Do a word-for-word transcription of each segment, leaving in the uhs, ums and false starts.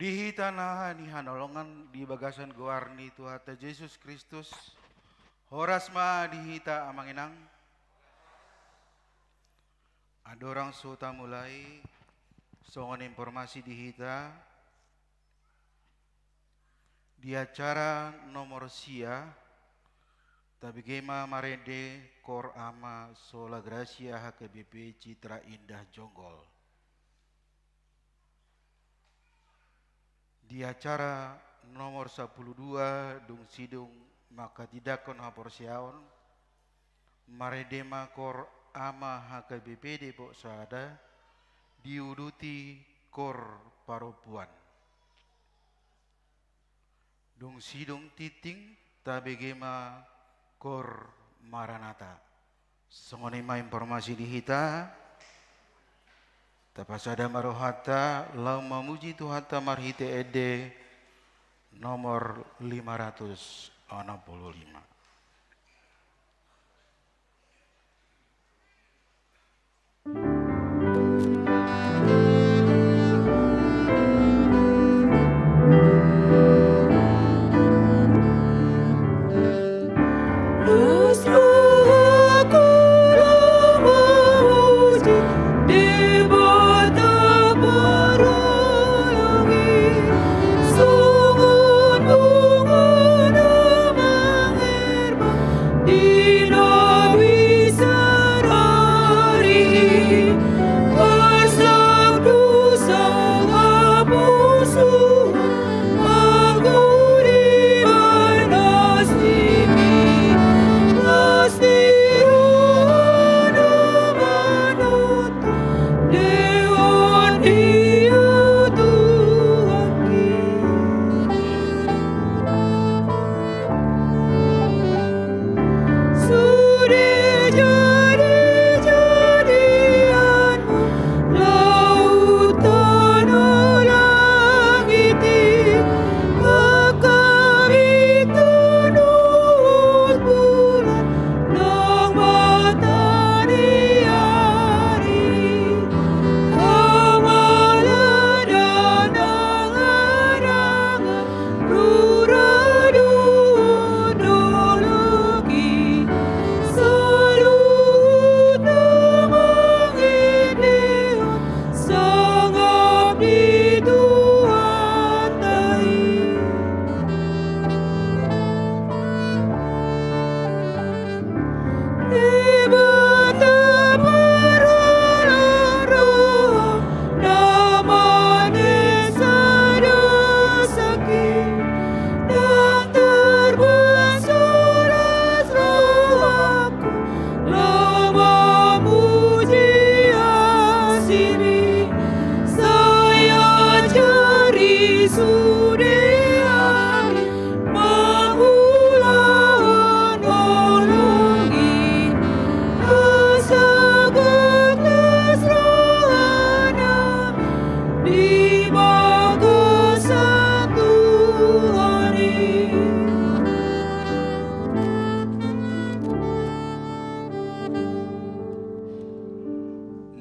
Di hita na nihaholongan di bagasan goar ni Tuhanta Jesus Kristus, horas ma di hita amang inang. Andorang so tamulai, songon informasi di hita, di acara nomor sia, tabege ma marende Koor Ama Sola Gratia H K B P Citra Indah Jonggol. Di acara nomor sampulu dua, dung sidung manghatindanghon haporseaon, marende ma Koor Ama H K B P Depok Sada, diuduti Koor Parompuan. Dung sidung tingting, tabege ma Koor Maranatha. Songon i ma informasi di hita. Tapasada ma rohanta laho mamuji Tuhanta marhite ende nomor lima ratus onom pulu lima.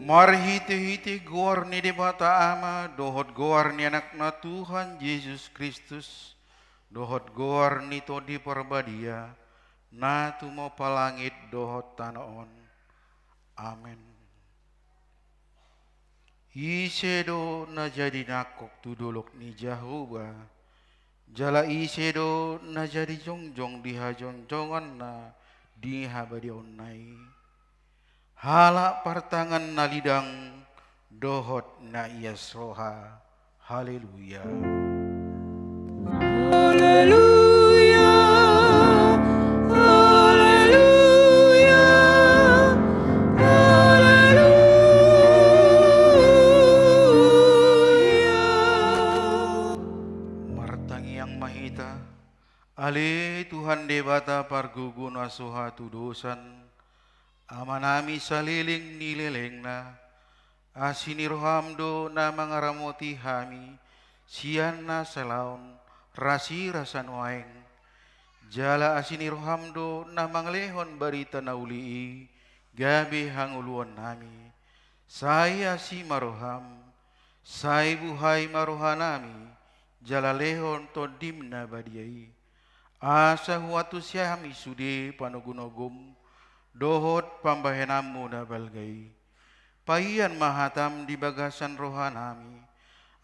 Marhitehite goar ni Debata Ama dohot goar ni Anakna Tuhan Jesus Kristus, dohot goar ni Tondi Parbadia, na tumompa langit dohot tano on. Amen. Ise do na jadi nangkok tu dolok ni Jahowa, jala ise do na jadi jongjong di hajongjonganna di habadiaonna i? Halak partangan na lidang dohot na ias roha. Haleluya. Haleluya. Haleluya. Haleluya. Martangiang ma hita. Ale Tuhan Debata pargogo na so hatudosan, Amanami saleleng ni lelengna, asi ni roham do na mangaramoti hami sian na salaon rasirasa nuaeng. Jala asi ni roham do na mangalehon barita na uli i gabe hangoluannami. Sai asi ma roham, sai buhai ma rohanami, jala lehon Tondim na badia i, asa huantusi hami sude panogunogum dohot pambahenanmu na balga i. Paian ma hatam di bagasan rohanami,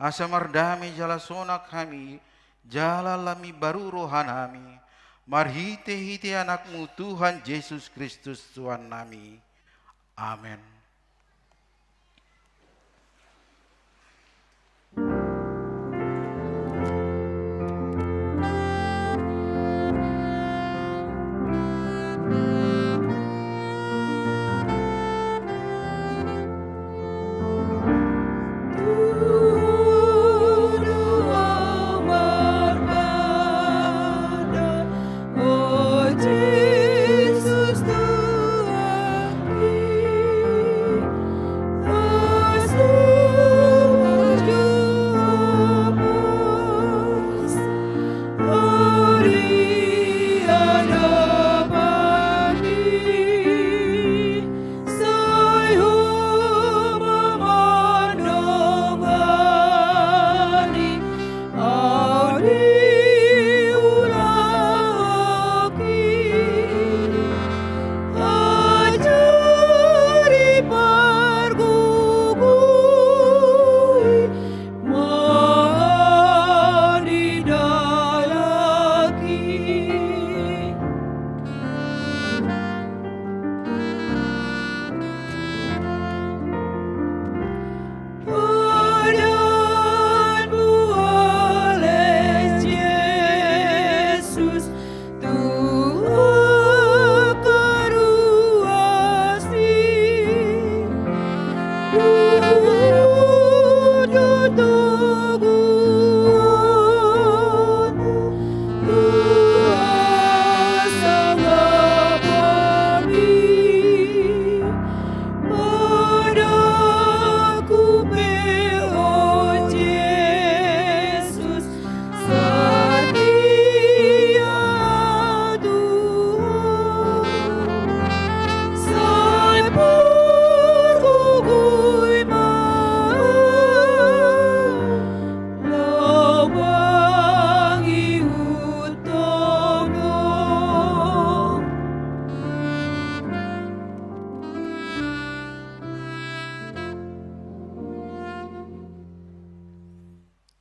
asa mardame jala sonang hami, jala lam imbaru rohanami, marhitehite Anakmu Tuhan Jesus Kristus Tuhannami. Amen.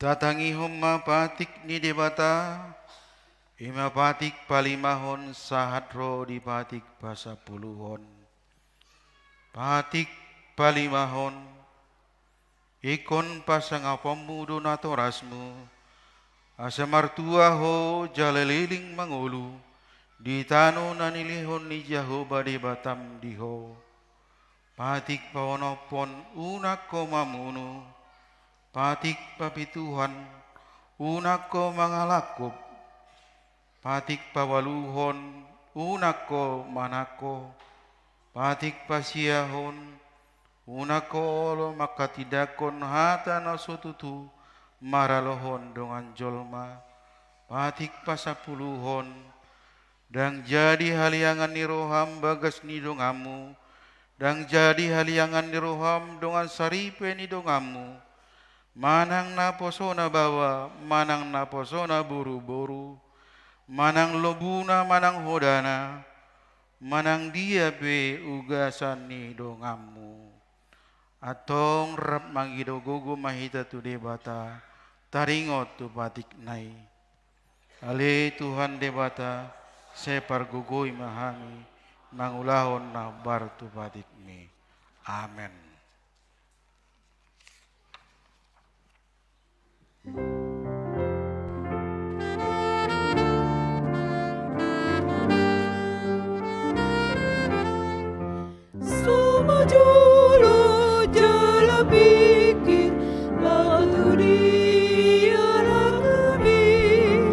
Tatangihon ma patik ni Debata, i ma patik palimahon sahat ro di patik pasampuluhon. Patik palimahon. Ingkon pasangaponmu do natorasmu, asa martua ho jala leleng mangolu di tano na nilehon ni Jahowa Debatam di ho. Patik paonomhon, unang ho mamunu. Patik papituhon, unang ho mangalangkup. Patik paualuhon, unang ho manangko. Patik pasiahon, unang ho olo manghatindanghon hata na so tutu maralohon dongan jolma. Patik pasampuluhon, ndang jadi haliangan ni roham bagas ni donganmu, ndang jadi haliangan ni roham dongan saripe ni donganmu, manang naposona baoa, manang naposona boruboru, manang lobuna, manang hodana, manang dia pe ugasan ni donganmu. Antong rap mangido gogo ma hita tu Debata, taringot tu patikna i. Ale Tuhan Debata, sai pargogoi ma hami mangulahon na hombar tu patikmi. Amen. Sama jolo jala pingkir, laho tu dia langkami,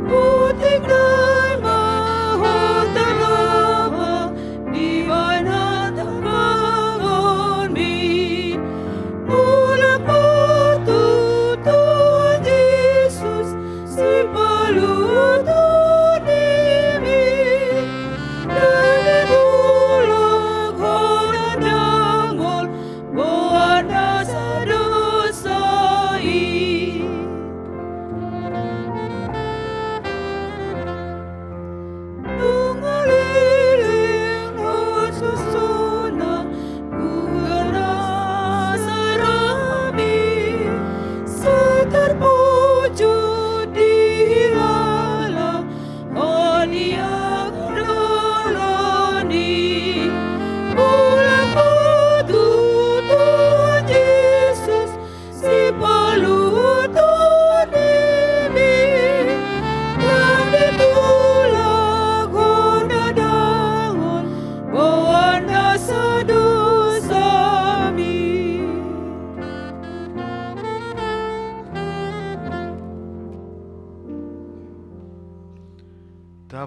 botik nai ma hita laho, di bagasan tanganmi, mulak ma tu Tuhan Jesus, Sipaluat Tondimi, na di bulak hona na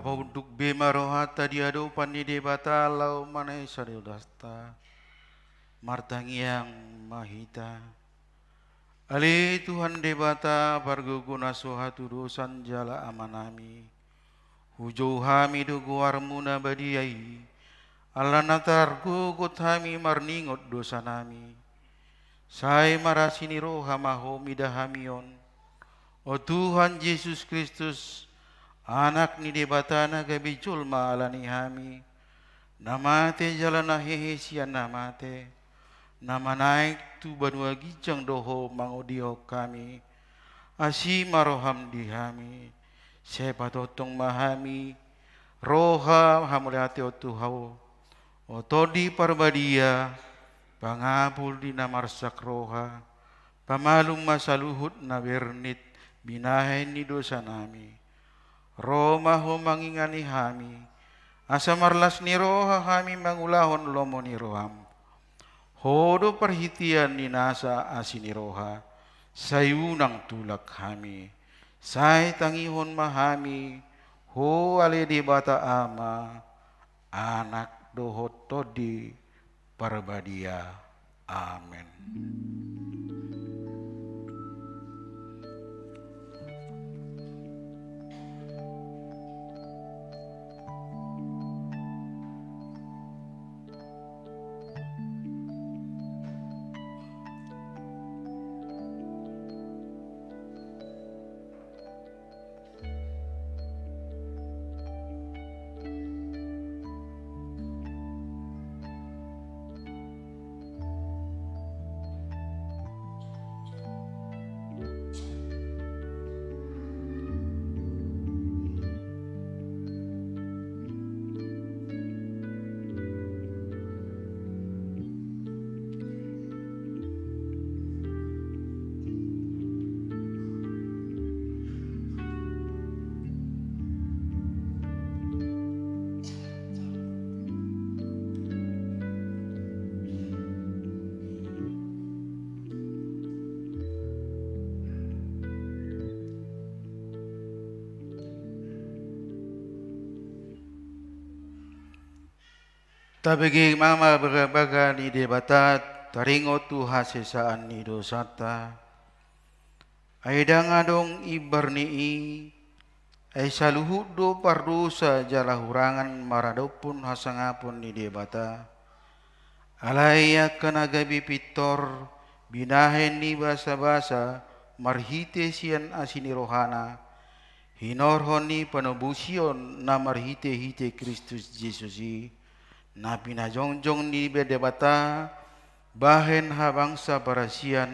Paunduk be ma rohanta di adopan ni Debata laho manesa dosanta. Martangiang ma hita. Ale Tuhan Debata, pargogo na so hatudosan jala Amanami, hujou hami do goarmu na badia i, ala na targogot hami marningot dosanami. Sai marasi ni roha ma Ho mida hami on, o Tuhan Jesus Kristus, Anak ni Debata na gabe jolma ala ni hami, na mate jala na hehe sian na mate, na manaek tu banua ginjang do Ho mangodihon hami. Asi ma roham di hami, sai patongtong ma hami roha hamauliateon tu Ho, o Tondi Parbadia, pangapul di na marsak roha, pamalum ma saluhut na bernit binahen ni dosanami. Ro ma Ho mangingani hami, asa marlas ni roha hami mangulahon lomo ni roham. Ho do parhitean ni nasa asi ni roha, sai unang tulak hami. Sai tangihon ma hami Ho ale Debata Ama, Anak dohot Tondi Parbadia. Amen. Tabege ma bagabaga ni Debata, taringot tu hasesaan ni dosanta. Ai ndang adong imbar ni i, ai saluhut do pardosa jala hurangan maradophon hasangapon ni Debata. Alai angka na gabe pintor, binahen ni basabasa marhite sian asi ni rohana, hinorhon ni panobusion na marhitehite Kristus Jesus i, na pinajongjong ni Debata bahen habangsa parasian,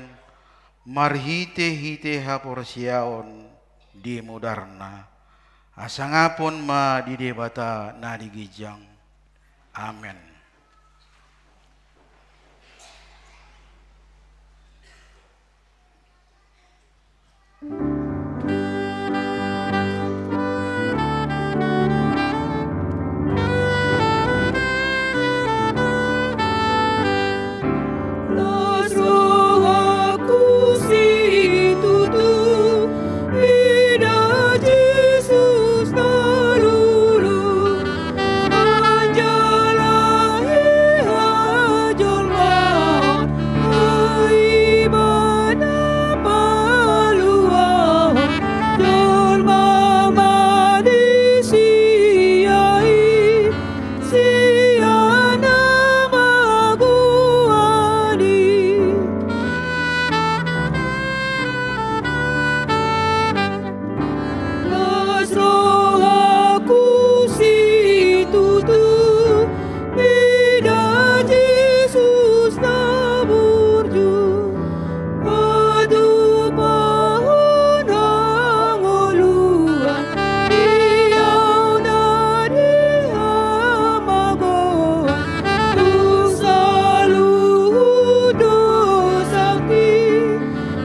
marhitehite haporseaon di mudarna. Hasangapon ma di Debata na di ginjang. Amen. Las rohaku situtu, mida Jesus na burju, patupahon hangoluan, di au na di hamagoan, tung saluhut dosangki,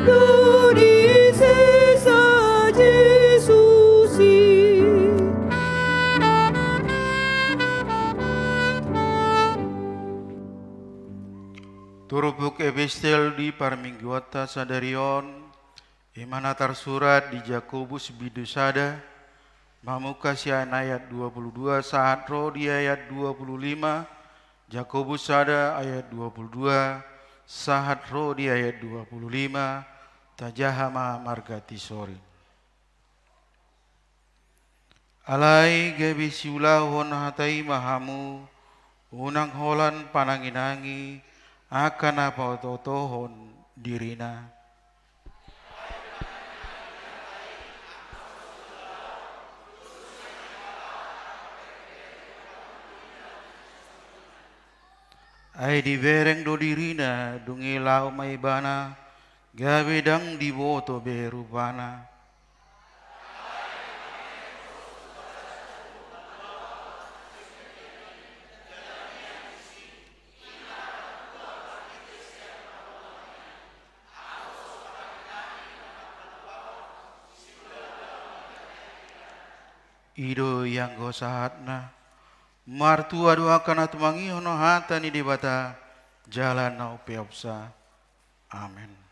dung disesa Jesus i. Turpuk epistel di parmingguonta sadari on, i ma na tarsurat di Jakobus bindu sada, Mamungka sian ayat dua puluh dua sahat ro di ayat dua puluh lima, Jakobus sada ayat dua puluh dua sahat ro di ayat dua puluh lima, tajaha ma marganti sori. Alai gabe siulahon hata i ma hamu, unang holan panangi-nangi angka na paoto-otohon dirina. Ai dibereng do dirina, dung i laho ma ibana, gabe ndang diboto be rupana. I do ianggo sahatna. Martua do angka na tumangihon hata ni Debata jala na umpeopsa. Amen.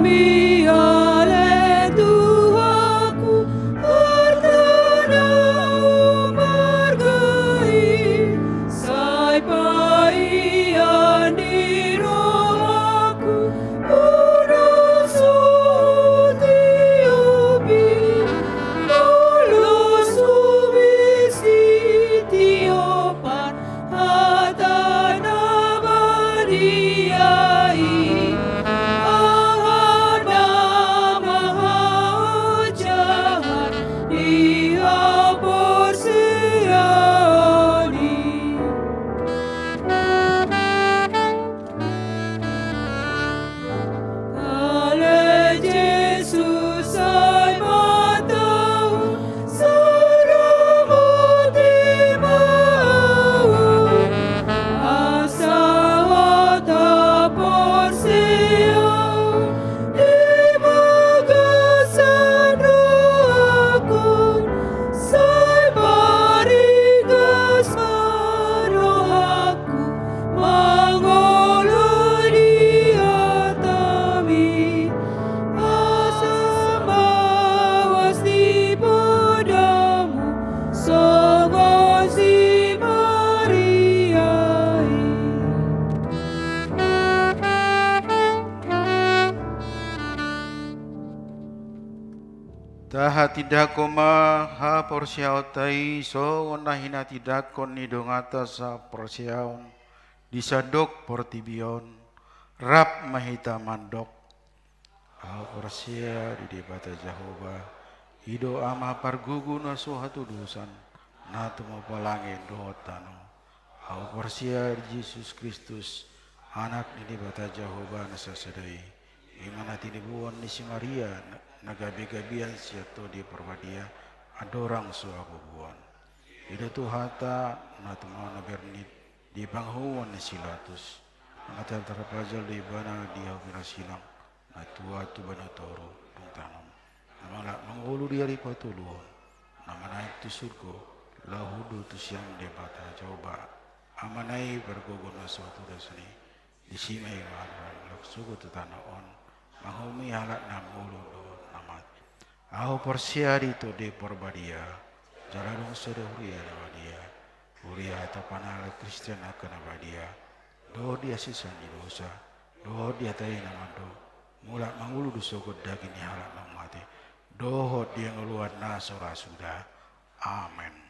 Ia ale Tuhanku, arta na marga i, sai paia ni rohaku, unang so hutiopi, molo so boi sitiopan hata na badia i, aha nama haojahan di haporseaon i. Ale Jesus, sai ma tahu saramoti ma au, asa hata porseaon di bagasan rohakon, sai paringgas ma rohangku mangolu di hatami, asa mawas di podamu songon si Maria i. Tahatindangkon ma haporseaonta i songon na hinatindangkon ni donganta saporseaon di sandok portibi on. Rap ma hita mandok: Ahu porsea di Debata Jahowa, i do Ama pargogo na so hatudosan, na tumompa langit dohot tano. Ahu porsea di Jesus Kristus, Anak ni Debata Jahowa na sasada i, i ma na tinibuhon ni si Maria, na, na gabegabean sian Tondi Parbadia, andorang so habubuhan. I do Tuhanta, na tumompa na berni di panguhuman ni si Pilatus, na tarpajal do Ibana di hau pinarsilang, na tuat tu banua toru dung tano, na malak mangolu di ari patoluhon, na manaek tu surgo, laho hundul tu siamun ni Debata Jahowa Amana i pargogo na so hatudosan i, disi ma Ibana laho sogot tu tano on, manguhumi halak na mangolu dohot na mate. Ahu porsea di Tondi Parbadia, jala adong sada huria na badia, huria hata panala Kristen angka na badia, dohot di hasesaan ni dosa, dohot di hata i na mandok, mulak mangolu do sogot daging ni halak na mate, dohot di hangoluan na so ra suda. Amen.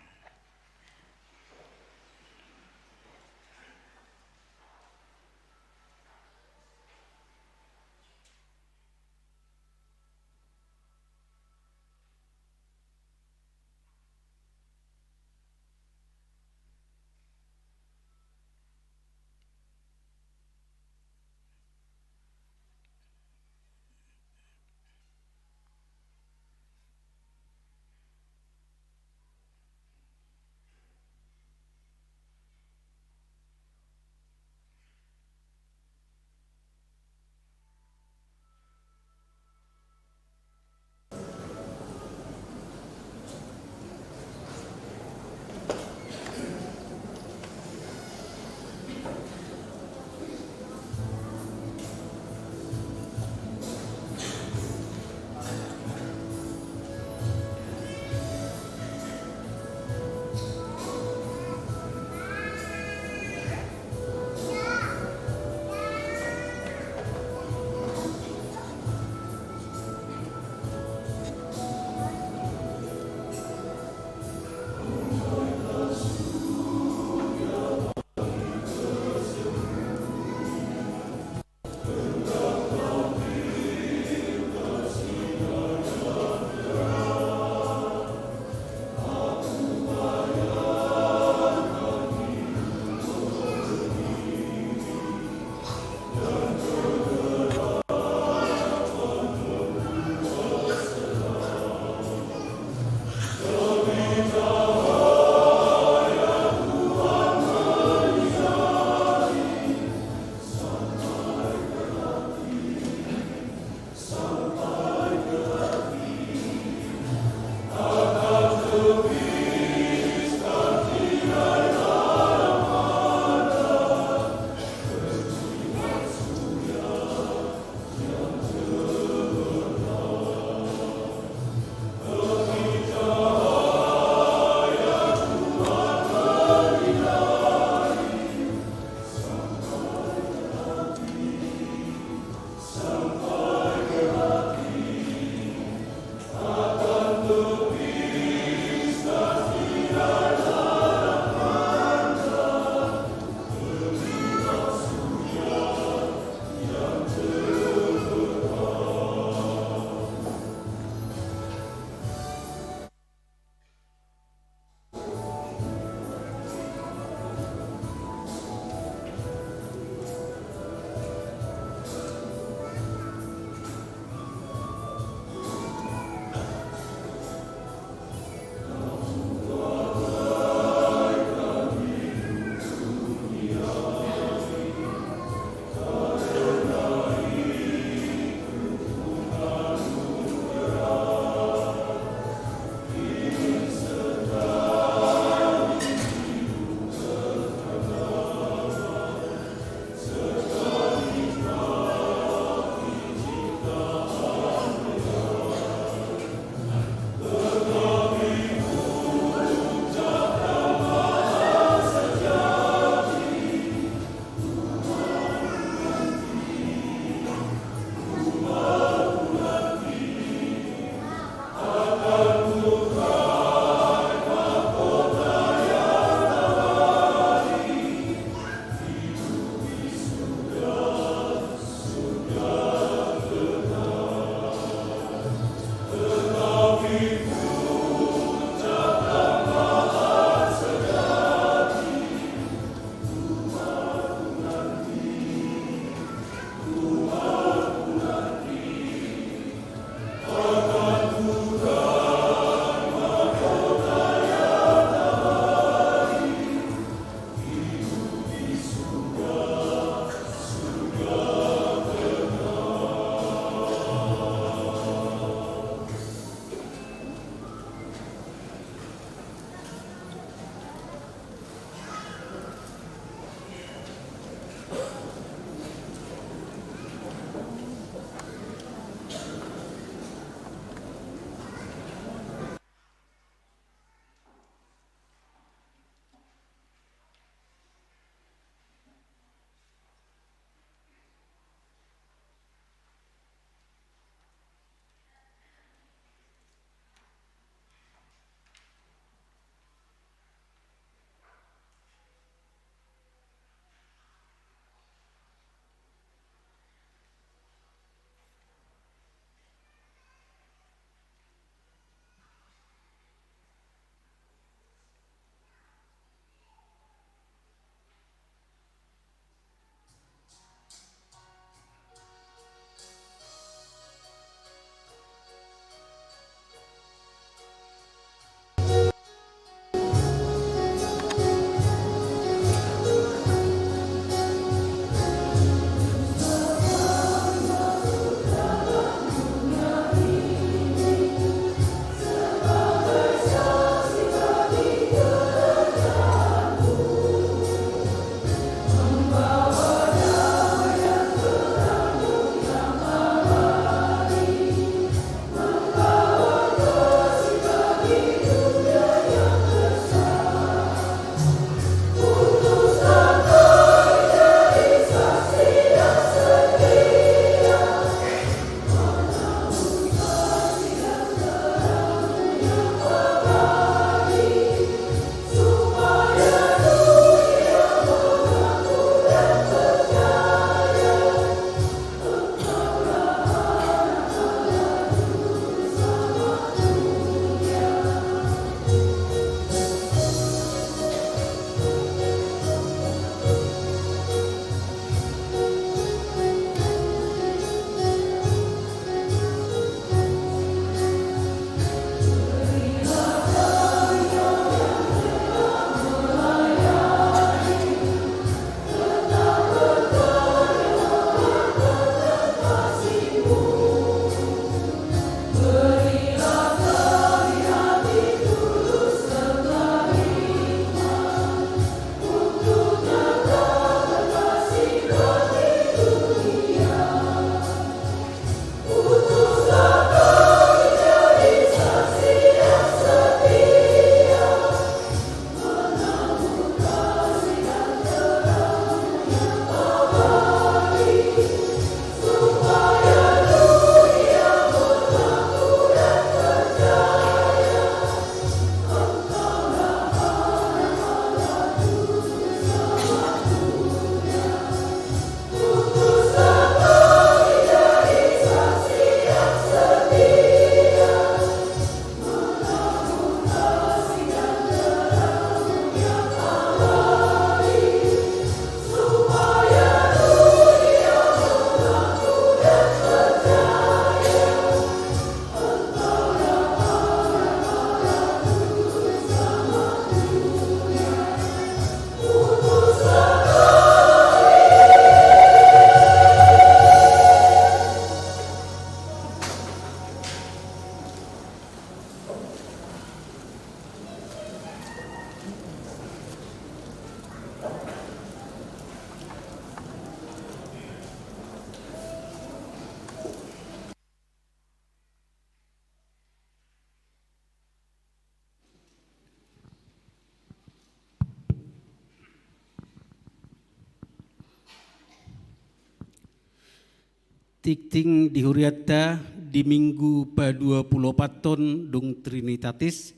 Tingting di hurianta di Minggu paduapuluopathon dung Trinitatis,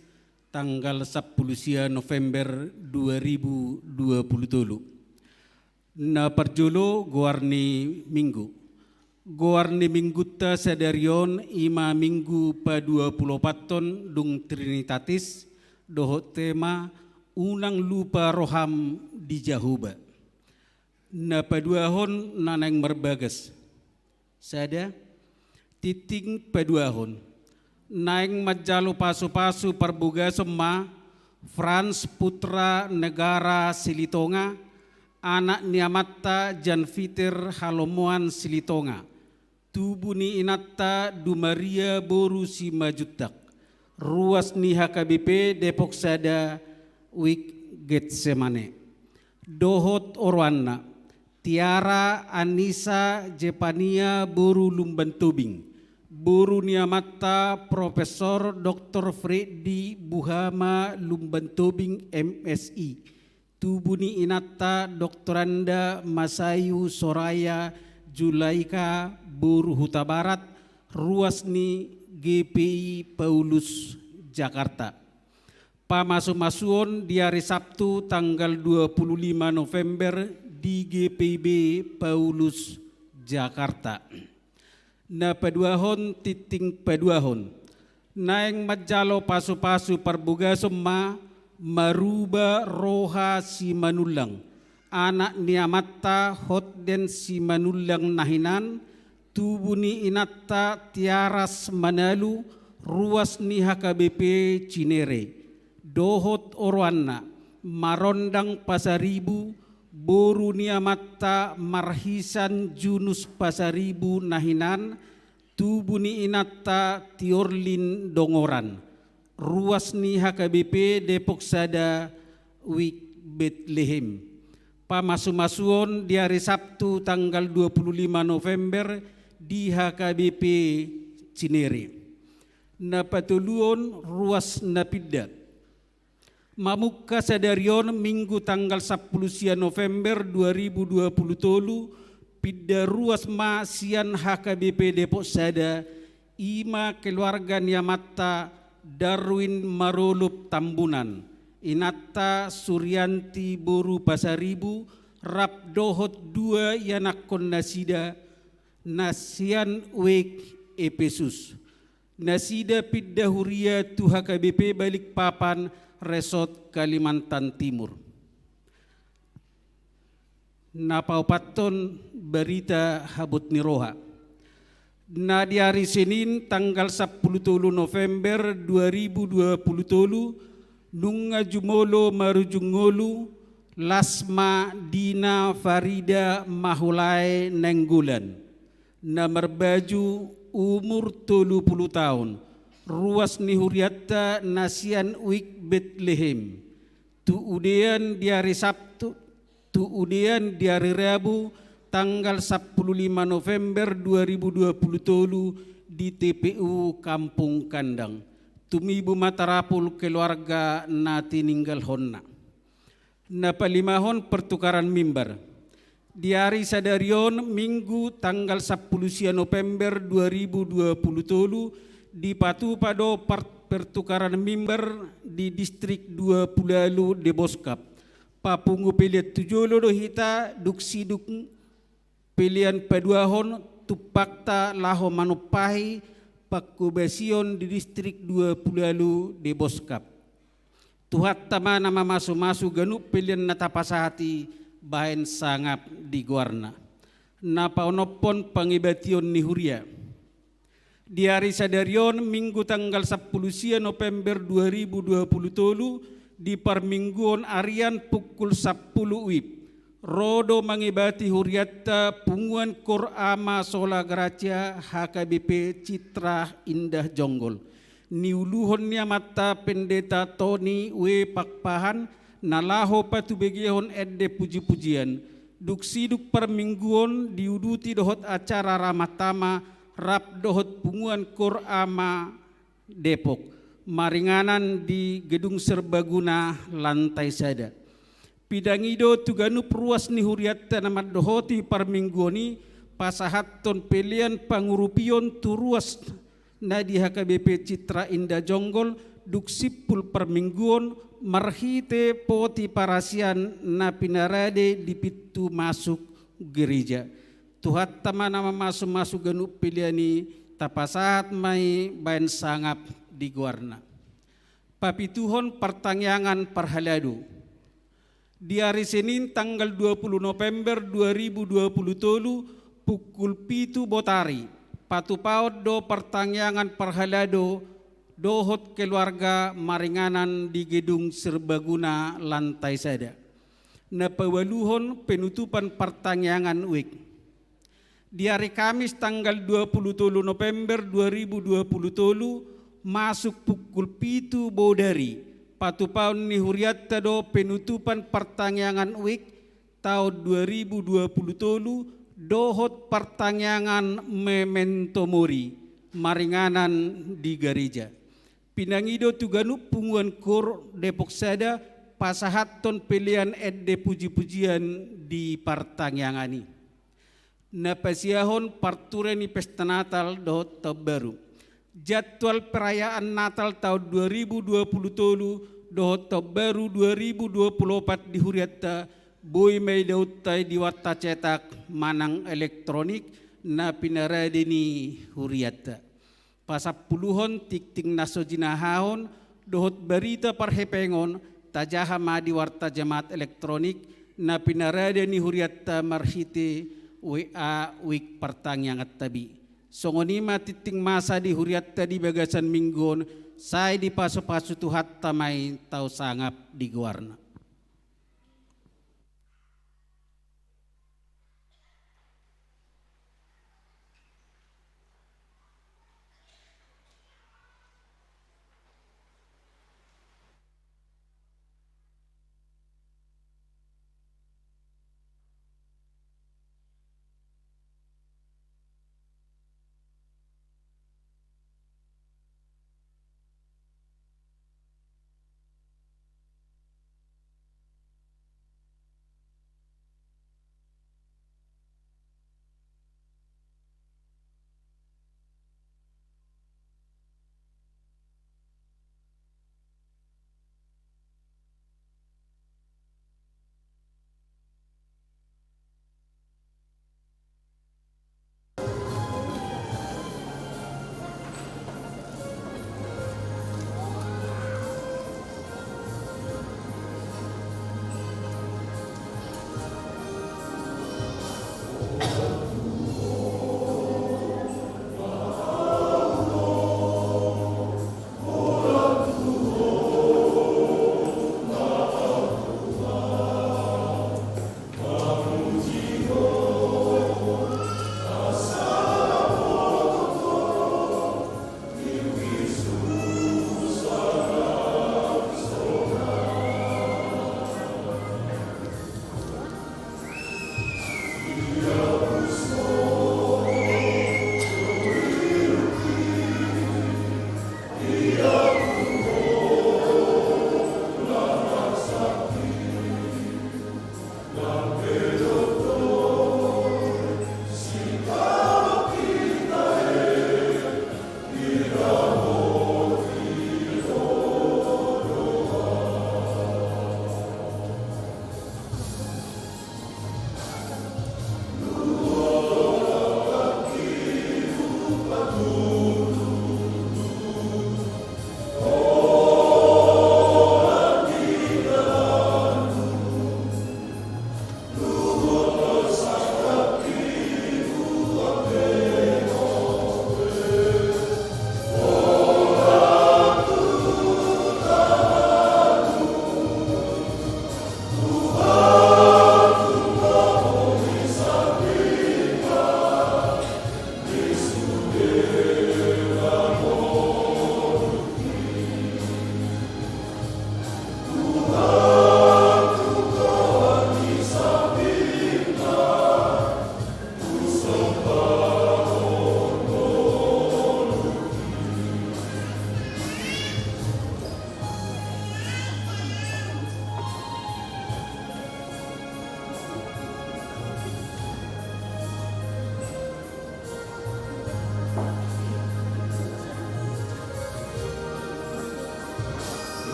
tanggal sampulu sia November dua ribu dua puluh tolu. Na parjolo, goar ni Minggu. Goar ni Minggunta sadari on i ma Minggu paduapuluopathon dung Trinitatis, dohot tema Unang Lupa Roham di Jahowa. Na paduahon na naeng marbagas. Sada, tingting paduahon. Naeng manjalo pasupasu parbogason ma Frans Putra Negara Silitonga, anak ni amanta Jan Fiter Halomoan Silitonga, tubu ni inanta Dumaria boru Simanjuntak, ruas ni H K B P Depok Sada, Wik Getsemane. Dohot oroanna, Tiara Anissa Zefania boru Lumban Tobing, boru ni amanta Profesor Doktor Freddy Buhama Lumban Tobing, M Si, tubu ni inanta Doktoranda Masayu Soraya Zulaikha boru Hutabarat, ruas ni G P I Paulus, Jakarta. Pamasumasuon di ari Sabtu tanggal dua puluh lima November di G P I B Paulus, Jakarta. Na paduahon, tingting paduahon. Naeng manjalo pasupasu parbogason ma Maruba Roha Simanullang, anak ni amanta Hotden Simanullang na hinan, tubu ni inanta Tiaras Manalu, ruas ni H K B P Cinere. Dohot oroanna, Marondang Pasaribu, boru ni amanta Marhisan Junus Pasaribu na hinan, tubu ni inanta Tiorlin Dongoran, ruas ni H K B P Depok Sada, Wik Betlehem. Pamasumasuon di ari Sabtu tanggal dua puluh lima November di H K B P Cinere. Na patoluon, ruas na pinda. Mamungka sadari on Minggu tanggal sampulu sia November dua ribu dua puluh tolu, pinda ruas ma sian H K B P Depok Sada, i ma keluarga ni amanta Darwin Marolop Tambunan, inanta Suryanti boru Pasaribu, rap dohot dua ianakkon nasida, na sian Wik Epesus. Nasida pinda huria tu H K B P Balikpapan, Resort Kalimantan Timur. Na paopathon, barita habot ni roha. Na di ari Senin tanggal sampulu tolu November dua ribu dua puluh tolu, nunga jumolo marujung ngolu, las ma Dina Farida Mahulae Nainggolan, na marbaju, umur tolu pulu taon, ruas ni hurianta na sian Wik Betlehem, tu udean di ari Sabtu, tu udean di ari Rabu, tanggal sampulu lima November dua ribu dua puluh tolu, di T P U Kampung Kandang. Tumibu ma tarapul keluarga na tininggalhonna. Na palimahon, pertukaran mimbar. Di ari sadari on, Minggu tanggal sampulu sia November dua ribu dua puluh tolu, dipatupa do par-, pertukaran mimbar di Distrik Dua Pulu Ualu Deboskap. Papungu pelean tu jolo do hita, dung sidung pelean paduahon, tumpakta laho manumpahi pangkobasion di Distrik Dua Pulu Ualu Deboskap. Tuhanta ma na mamasumasu ganup pelean na tapasahat i bahen sangap di goarna. Na paonomhon, pangibation ni huria. Di ari sadari on, Minggu tanggal sampulu sia November dua ribu dua puluh tolu, di parmingguon arian pukul sampulu WIB, ro do mangibati hurianta Punguan Koor Ama Sola Gratia H K B P Citra Indah Jonggol, niuluhon ni amanta Pendeta Tony W Pakpahan, na laho patubegehon ende pujipujian. Dung sidung parmingguon, diuduti dohot acara ramah tamah rap dohot Punguan Koor Ama Depok, maringanan di Gedung Serbaguna lantai sada. Pidang i do tu ganup ruas ni hurianta na mandohoti parmingguon i, pasahathon pelean pangurupion tu ruas na di H K B P Citra Indah Jonggol, dung simpul parmingguon, marhite poti parasian na pinarade di pintu masuk gereja. Tuhanta ma na mamasumasu ganup pelean i, tapasahat ma i baen sangap di goarna. Papituhon partangiangan parhalado. Di ari Senin tanggal dua puluh November dua ribu dua puluh tolu, pukul pitu botari, patupaon do partangiangan parhalado dohot keluarga maringanan di gedung serbaguna lantai sada. Na paualuhon, penutupan partangiangan wijk. Di ari Kamis tanggal dua puluh tolu November dua ribu dua puluh tolu, masuk pukul pitu bodari, patupaon ni hurianta do penutupan partangiangan wijk taon dua ribu dua puluh tolu dohot partangiangan memento mori maringanan di gareja. Pinangido tu ganup punguan kor Depok sada pasahathon pelean ende pujipujian di partangiangan i. Na pasiahon parture ni pesta Natal dohot taon baru. Jadwal perayaan Natal taon dua ribu dua puluh tolu dohot taon baru dua ribu dua puluh opat di hurianta boi ma idaonta i di warta cetak manang elektronik na pinarade ni hurianta. Pasampuluhon tingting na so jinahahon dohot barita parhepengon, tajaha ma di warta jamaat elektronik na pinarade ni hurianta marhite W A wijk partangiangan tabi. Songon i ma tingting masa di hurianta di bagasan minggu on, sai dipasupasu Tuhanta ma i, tau sangap di goarna.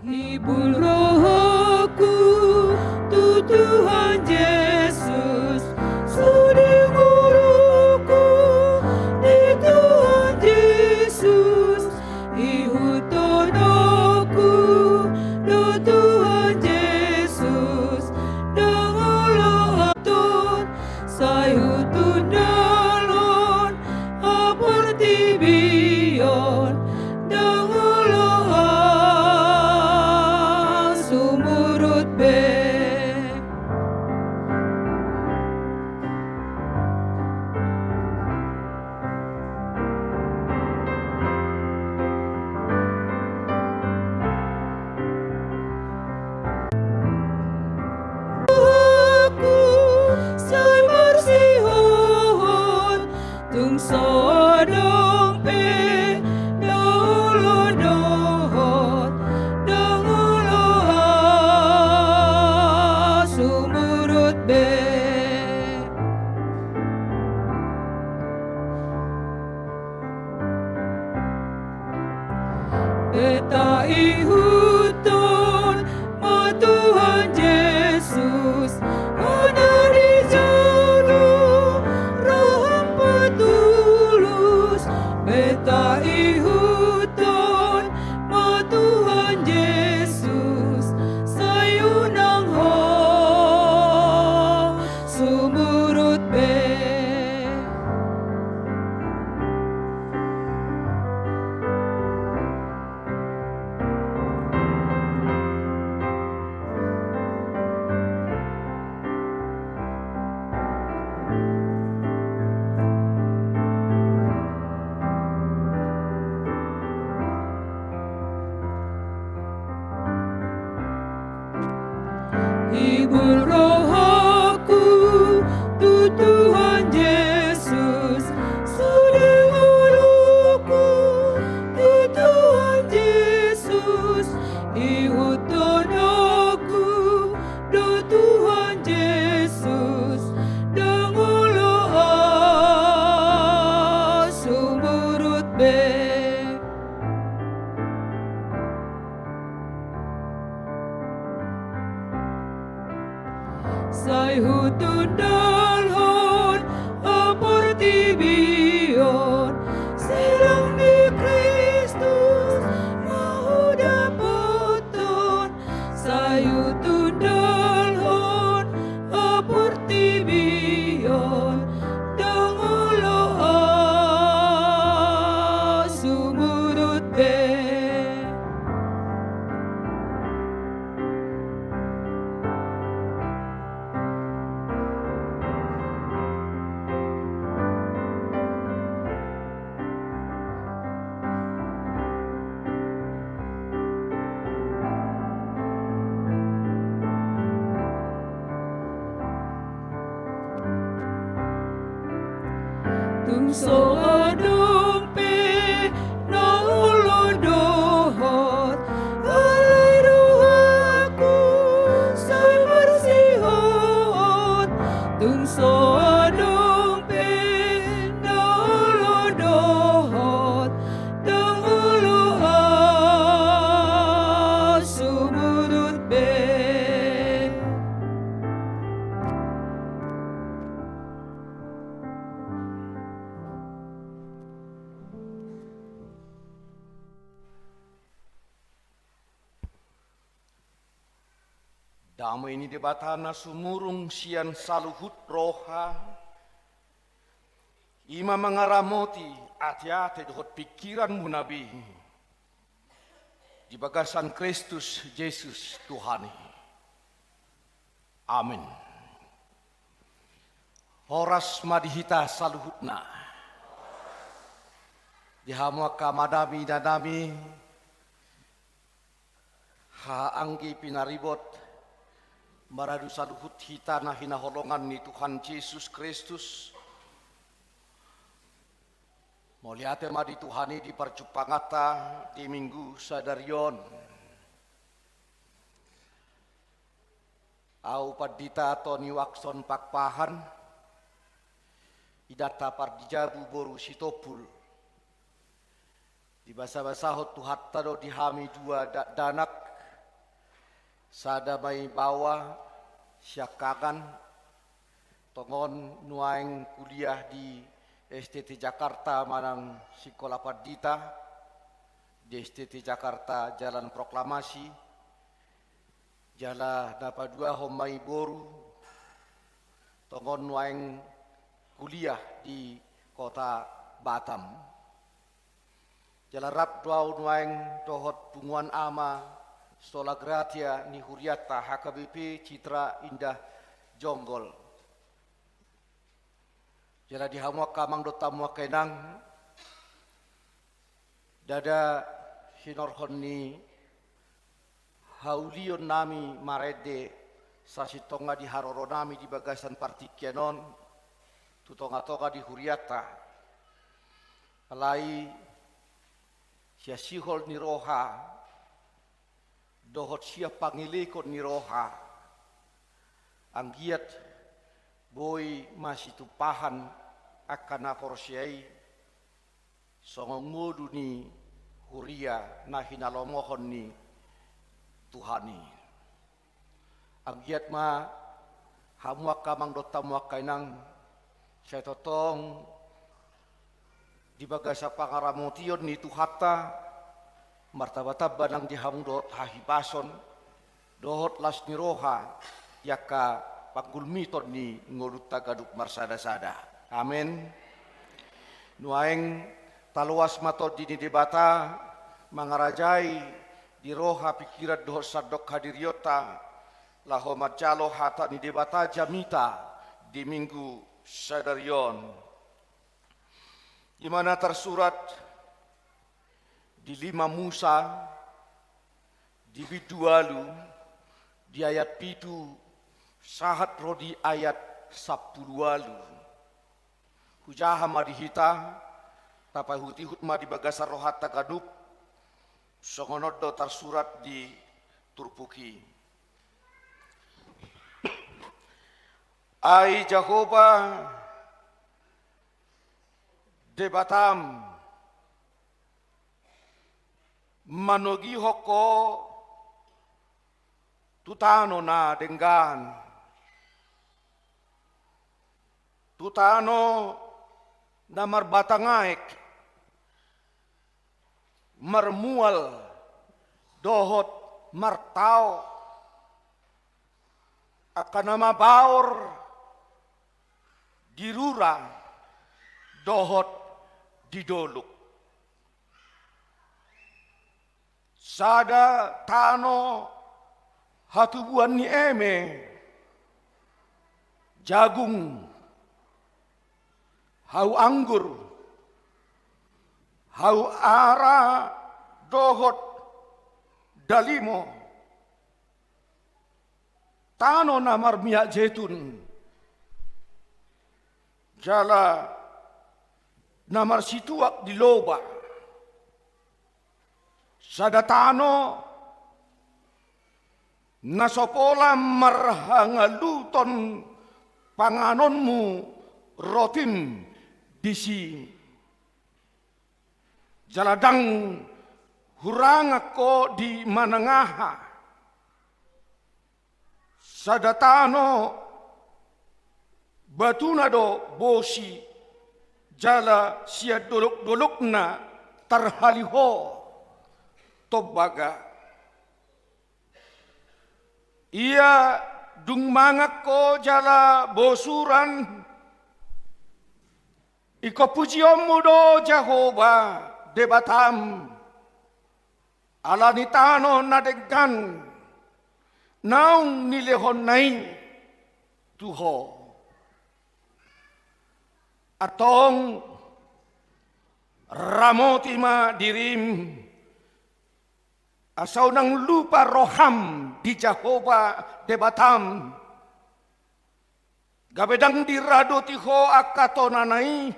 Ibul rohangku tu Tuhan Jesus, sude ngolungku di Tuhan Jesus, ihuthononku do Tuhan Jesus, ndang olo ahu sai hutundalhon, a portibi on, ndang olo ahu sumurut be. Rohangku sai marsihol, tung so adong pe na olo dohot, ndang olo ahu sumurut be. Beta ihuthon ma Tuhan Jesus, unang dijou roham patulus. Beta ihuthon ma Tuhan Jesus, sai unang ho sumurut be. Ibul rohangku tu Tuhan Jesus, sude ngolungku di Tuhan Jesus, ihuthononku do Tuhan Jesus, ndang olo ahu sumurut be. Sai hutundalhon, a portibi on, sai lang di Kristus ma hudapothon. Sai hutundalhon, a portibi on, ndang olo ahu sumurut be. So adong pe na olo dohot, alai rohangku sai marsihot. Tung so adong pe na olo dohot, ndang olo ahu sumurut be. Dame ni Debata na sumurung sian saluhut roha, i ma mangaramoti ateate dohot pingkiranmuna be, di bagasan Kristus Jesus Tuhan i. Amen. Horas ma di hita saluhutna. Di hamu angka amanami, inanami, hahaanggi pinaribot, maradu saluhut hita na hinaholongan ni Tuhan Jesus Kristus. Mauliate ma di Tuhan i di parjumpanganta di Minggu sadari on. Ahu Pandita Tony Wakson Pakpahan, inanta Pardijabu boru Sitompul. Dibasabasahon Tuhanta do di hami dua dakdanak, sada ma i baoa siangkangan, tongon nuaeng kuliah di S T T Jakarta manang Sikola Pandita, di S T T Jakarta Jalan Proklamasi, jala na paduahon ma i boru, tongon nuaeng kuliah di kota Batam. Jala rap do ahu nuaeng dohot punguan ama Sola Gratia ni hurianta H K B P Citra Indah Jonggol. Jala di hamu angka amang dohot hamu angka inang, ndada hinorhon ni haulionnami marende sasintongna di haroronami di bagasan partingkian on, tu tongatonga di hurianta. Alai sian sihol ni roha dohot sian pangelekon ni roha, anggiat boi masitumpahan angka na porsea i songon ngolu ni huria na hinalomohon ni Tuhan i. Anggiat ma hamu angka amang dohot hamu angka inang, sai tongtong di bagasan pangaramotion ni Tuhanta, martambatamba nang di hamu dohot hahipason dohot las ni roha di angka panggulmiton ni ngolunta ganup marsadasada. Amen. Nuaeng taloas ma Tondi ni Debata mangarajai di roha, pingkiran dohot sandok hadirionta, laho manjalo hata ni Debata jamita di Minggu sadari on. I ma na tarsurat di lima Musa, di bindu ualu, di ayat pitu, sahat ro di ayat sampulu ualu. Hujaha ma di hita, tapaihutihut ma di bagasan rohanta ganup, songon on do tarsurat di turpuk i. Ai Jahowa Debatam, manogihon ho tu tano na denggan, tu tano na marbatang aek, marmual dohot martao, angka na mabaor di rura dohot di dolok. Sada tano hatubuan ni eme, jagung, hau anggur, hau ara dohot dalimo, tano na marmiak jetun, jala na marsituak di loba, sada tano na so pola marhangaluton panganonmu rotim disi. Jala ndang hurangan ho di manang aha. Sada tano batuna do bosi, jala sian dolok-dolokna tarhali ho tombaga. Ia dung mangan ho jala bosuran, ingkon pujionmu do Jahowa Debatam, ala ni tano na denggan naung nilehonna i tu ho. Antong ramoti ma dirim, asa unang lupa roham di Jahowa Debatam. Gabe ndang diradoti ho angka tonana i,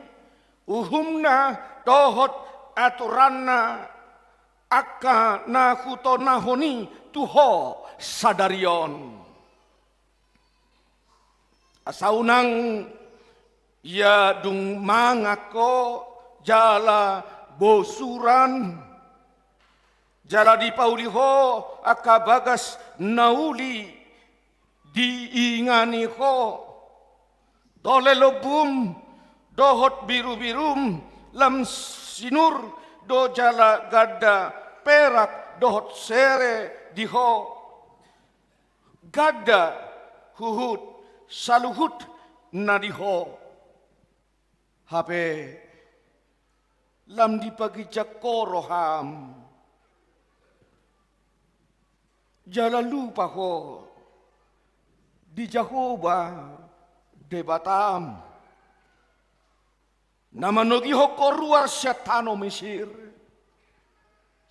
uhumna dohot aturanna, angka na hutonahon i tu ho sadari on. Asa unang ia dung mangan ho jala bosuran, jala dipauli ho angka bagas na uli diingani ho. Tole lombum dohot birubirum lam sinur do jala ganda perak dohot sere di ho. Ganda huhut saluhutna di ho. Hape lam dipaginjang ho roham, jala lupa ho di Jahowa Debatam, na manogihon ho ruar sian tano Mesir,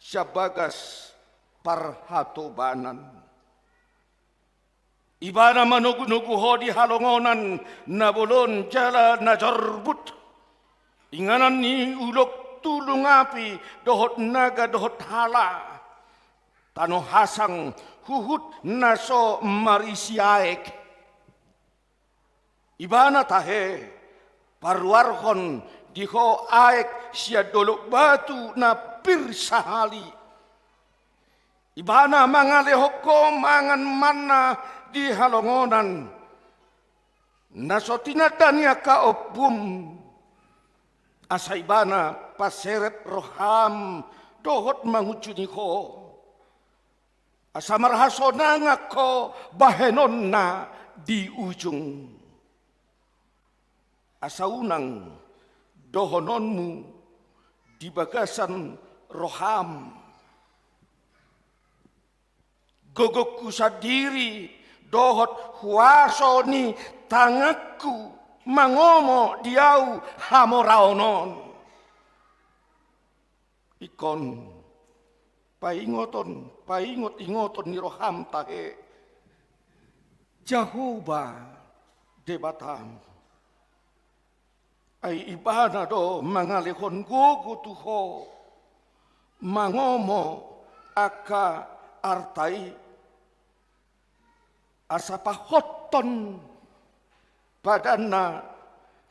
sian bagas parhatobanan. Ibana manogunogu ho di halongonan na bolon jala na jorbut. Inganan ni ulok, tulung api dohot naga dohot hala, tano hasang huhut na so marisi aek. Ibana tahe paruarhon di ho aek sian dolok batu na pir sahali. Ibana mangalehon ho mangan manna di halongonan, na so tinanda ni angka ompum. Asa ibana paseret roham dohot mangunjuni ho, asa marhasonangan ho bahenonna di ujung. Asa unang dohononmu di bagasan roham, gogongku sandiri dohot huaso ni tanganku mangomo di ahu hamoraon on. Ingkon paingoton, paingotingoton ni roham tahe Jahowa Debatam. Ai ibana do mangalehon gogo tu ho mangomo angka arta i, asa pahothon padanna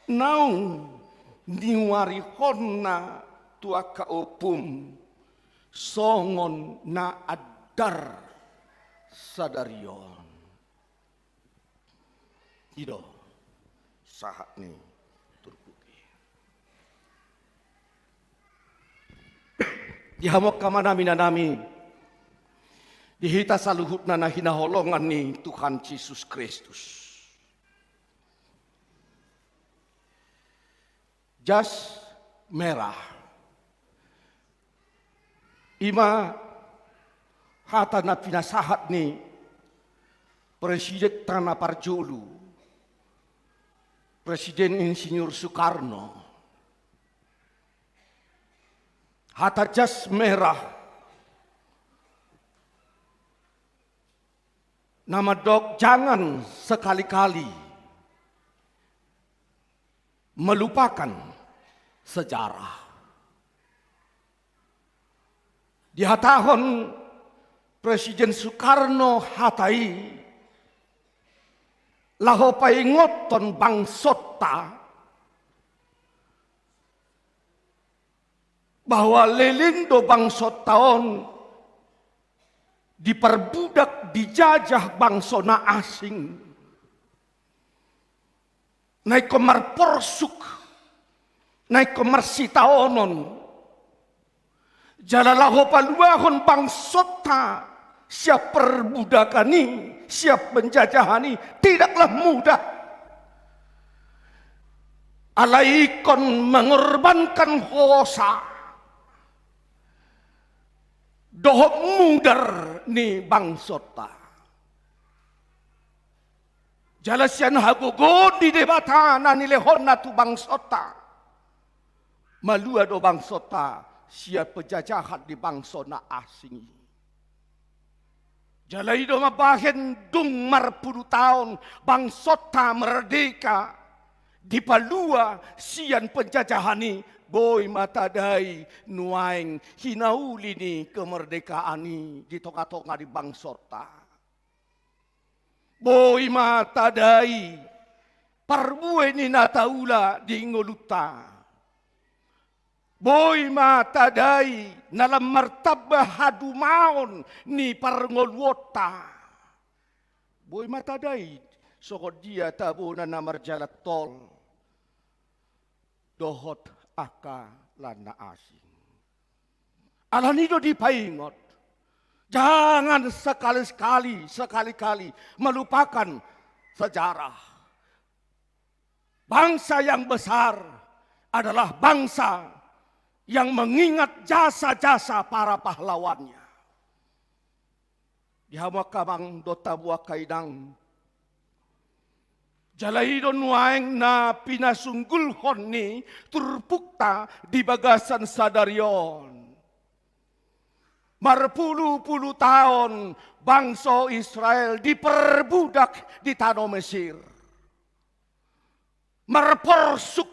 naung niuarihonna tu angka ompum songon na andar sadari on. I do sahat ni turpuk i. Di hamu angka amanami, inanami, di hita saluhutna na hinaholongan ni Tuhan Jesus Kristus. Jas merah. I ma hata na pinasahat ni Presidenta na parjolo, Presiden Insinyur Soekarno. Hata jas merah na mandok jangan sekali-kali melupakan Sejarah. Dihatahon Presiden Soekarno-Hatta i laho paingothon bangsonta bahwa leleng do bangsonta on diparbudak, dijajah bangso na asing. Na ingkon marporsuk, na ingkon marsitaonon. Jala laho paluahon bangsonta sian perbudakan i, sian penjajahan i, tidaklah mudah. Alai ingkon mengorbankan hosa dohot mudar ni bangsonta. Jala sian hagogoon ni Debata na nilehonna tu bangsonta, malua do bangsonta sian penjajahan ni bangso na asing i. Jala i do mambahen dung marpulu taon bangsonta merdeka, dipalua sian penjajahan i, boi ma tadai nuaeng hinauli ni kemerdekaan i di tonga-tonga ni bangsonta. Boi ma tadai parbue ni na taula di ngolunta. Boi ma tadai na lam martamba hadumaon ni parngoluonta. Boi ma tadai songon dia tabona na marjalan tol dohot angka na asing. Alani do dipaingot, jangan sekali-sekali, sekali-kali melupakan sejarah. Bangsa yang besar adalah bangsa yang mengingat jasa-jasa para pahlawannya. Di hamu angka amang dohot hamu angka inang, jala i do nuaeng na pinasunggulhon ni turpukta di bagasan sadari on. Marpulu-pulu taon bangso Israel diperbudak di tano Mesir. Marporsuk,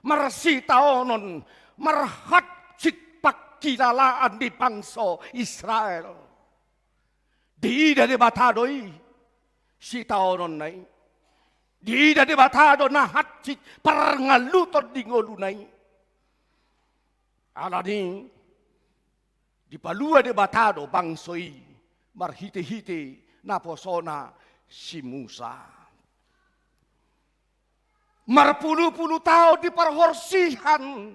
marsitaonon, marhansit pangkilalaan di bangso Israel. Diida Debata do i sitaononna i. Diida Debata do na hansit parngaluton di ngoluna i. Alani dipalua Debata do bangso i marhite-hite naposona si Musa. Marpulu-pulu taon di parhorsihan,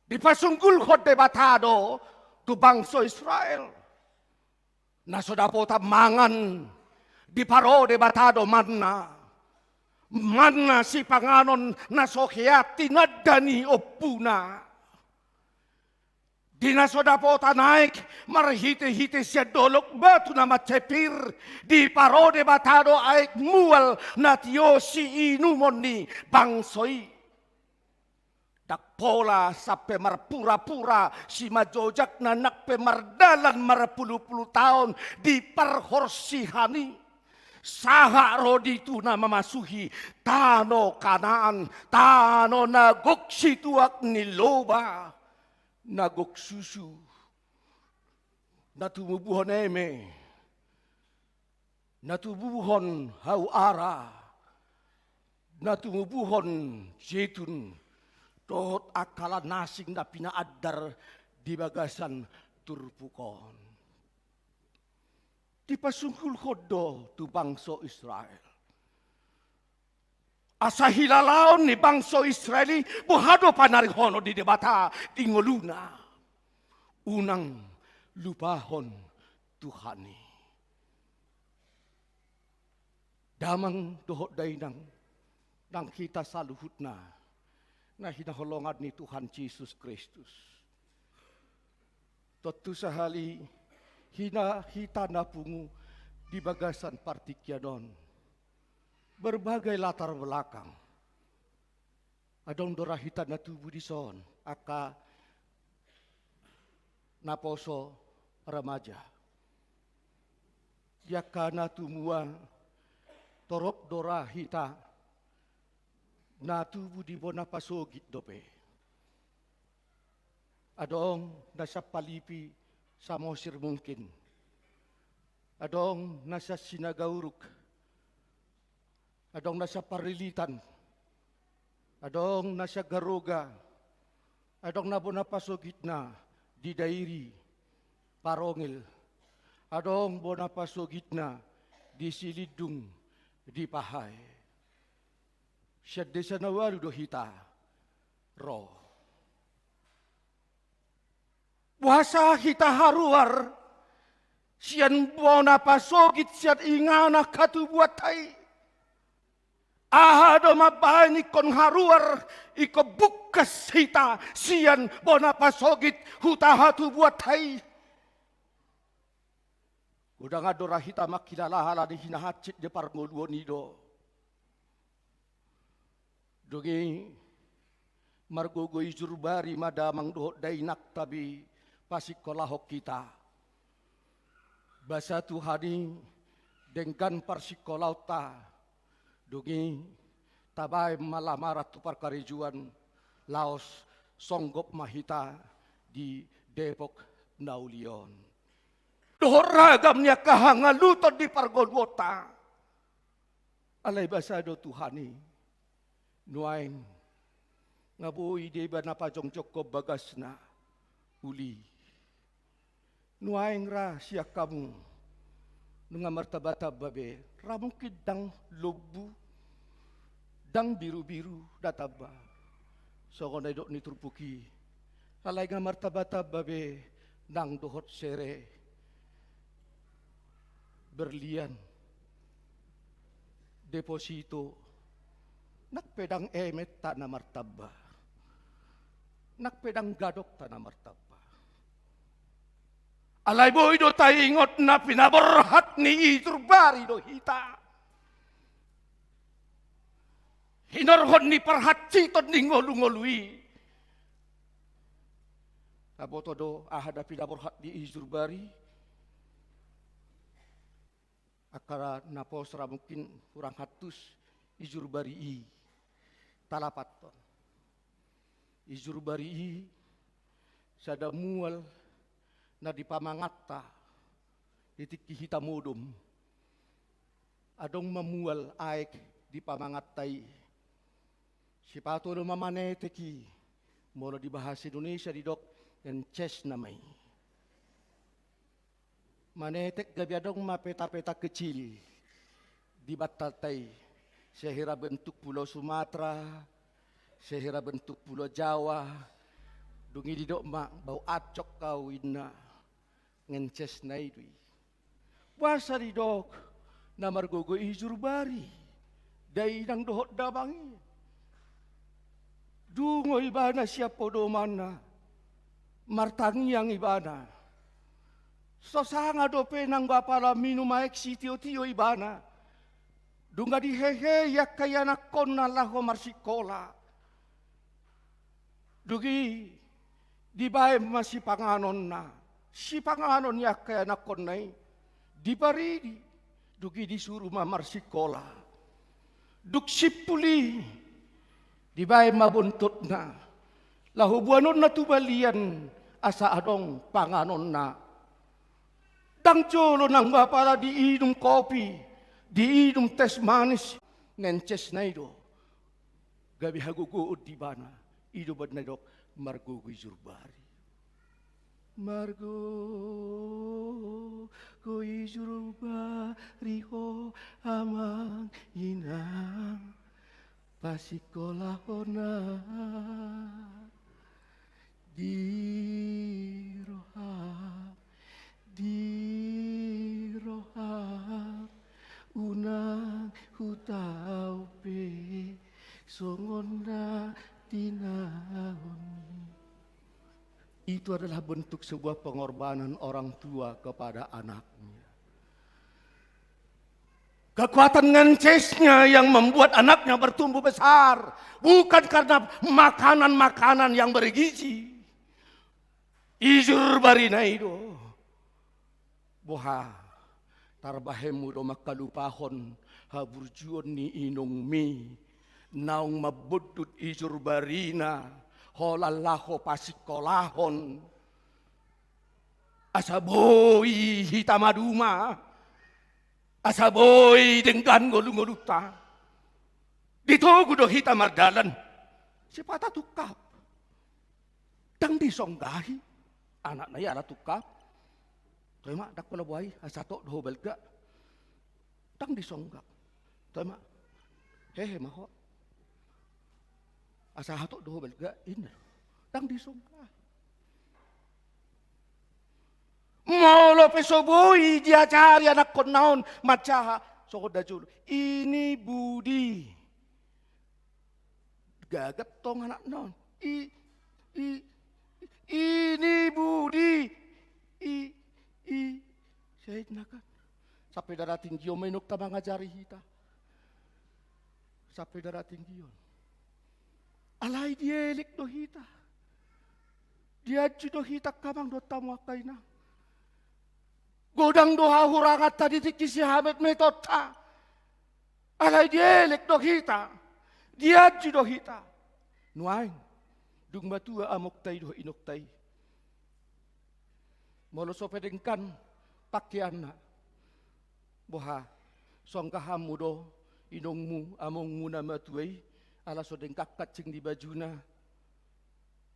dipasunggulhon Debata do tu bangso Israel. Na so dapotan mangan, diparo Debata do manna. Manna sipanganon na so hea tinanda ni ompuna. Di na so dapotan aek marhite-hite sian dolok batu na mansai pir, diparo Debata do aek mual na tio siinumon ni bangso i. Ndang pola sampe marpura-pura simanjojak na nang pe mardalan marpulu-pulu taon di parhorsihan i. Sahat ro di tu na mamasuhi tano Kanaan, tano na gok situak ni loba, na gok susu, na tumubuhon eme, na tumubuhon hau ara, na tumubuhon jetun, dohot angka na asing na pinaandar di bagasan turpuk on. Dipasunggulhon do tu bangso Israel. Asa hilalaon ni bangso Israel i boha do panarihonon ni Debata di ngoluna. Unang lupahon Tuhan i. Damang dohot dainang, nang hita saluhutna na hinaholongan ni Tuhan Jesus Kristus. Tontu sahali hina hita na pungu di bagasan partingkian on. Berbagai latar belakang. Adong do ra hita na tubu dison, angka naposo, remaja. Di angka na tumua, torop do ra hita na tubu di bona pasogit dope. Adong na sian Palipi, Samosir mungkin. Adong na sian Sinagauruk. Adong na sian Parlilitan. Adong na sian Garoga. Adong na bona pasogitna di Dairi, Parongil. Adong bona pasogitna di Silindung, di Pahae. Sian desa na ualu do hita ro. Boasa hita haruar sian bona pasogit sian inganan hatubuanta i? Aha do mambahen ingkon haruar, ingkon bungkas hita sian bona pasogit huta hatubuanta i? Godang do ra hita mangkilala halani hinahansit ni parngoluon i do. Dung i margogo ijurbari ma damang dohot dainang tabi pasingkolahon hita. Basa Tuhan i denggan parsingkolahonta. Dung i tabaen ma lamaran tu parkarejoan, laos songgop ma hita di Depok na uli on. Dohot ragam ni angka hangaluton di parngoluonta. Alai basa do Tuhan i. Nuaeng nga boi deba na pajongjongkon bagasna uli. Nuaeng ra sian hamu nunga martambatamba be, ra mungkin ndang lombu, ndang birubiru na tamba. Songon na nidok ni turpuk i. Alai nga martambatamba be nang dohot sere, berlian, deposito, nang pe ndang ementa na martamba, nang pe ndang gadokta na martamba. Alai boi do taingot na pinaborhat ni ijurbari do hita. Hinorhon ni parhansiton ni ngolungolu i. Taboto do aha na pinaborhat ni ijurbari. Angka na pos ra mungkin hurang hantus ijurbari i. Talapathon. Ijurbari i sada mual na di pamanganta di tingki hita modom. Adong ma mual aek di pamanganta i. Sipata do ma manetek i, molo di bahasa Indonesia didok ngences nama i. Manetek gabe adong ma peta-peta kecil di bantanta i. Sehira bentuk Pulau Sumatera, sehira bentuk Pulau Jawa. Dung i didok ma bau ancok au inna. Ngencesna i do i. Boasa didok na margogo ijurbari, dainang dohot damang i? Dungo ibana sian podomanna, martangiang ibana. So sanga dope nang apala minum aek sitiotio ibana. Dung i dihehei angka ianakhonna laho marsingkola. Dung i dibaen ma sipanganonna, sipanganon ni angka ianakhonna i, diparidi, dung i disuru ma marsingkola. Dung simpul i dibaen ma bontotna, laho boanonna tu balian asa adong panganonna. Ndang jolo nang apala diinum kopi, diinum teh manis, ngencesna i do. Gabe hagogoon di ibana, i do umbahen na didok margogo ijurbari. Margogo ijurbari ho amang inang, pasingkolahonna. Di roham, di roham, unang hutau pe songon na tinaon i. Itu adalah bentuk sebuah pengorbanan orang tua kepada anaknya. Kekuatan ngencesnya yang membuat anaknya bertumbuh besar, bukan karena makanan-makanan yang bergizi. Ijur barina i do. Boha, tarbahenmu do mangkalupahon haburjuon ni inongmi, naung mambondut ijur barina, holan laho pasingkolahon. Asa boi hita maduma, asa boi denggan ngolungolunta. Ditogu do hita mardalan, sipata tungkap. Ndang disonggahi anakna i ala tungkap. Toe ma, ndang pola boi, asa tok do ho balga. Ndang disongga. Toe ma. Hehe ma ho. Asa hatop do ho balga, inna. Ndang disongga. Molo pe so boi diajari anakkonna on manjaha, songon na jolo. Ini budi. Gagap tong anakna on. I, i, ini budi. I, i, sae na kan. Sampe darah tinggi on ma inongta mangajari hita. Sampe darah tinggi on. Alai dielek do hita. Dianju do hita angka amang dohot hamu angka inang. Godang do hahuranganta di tingki sihametmetonta. Alai dielek do hita, dianju do hita. Nuaeng, dung matua amongta i dohot inongta i. Molo so pe denggan pangkeanna, boha, songgah hamu do inongmu, amongmu na matua i, ala so denggan kancing ni bajuna.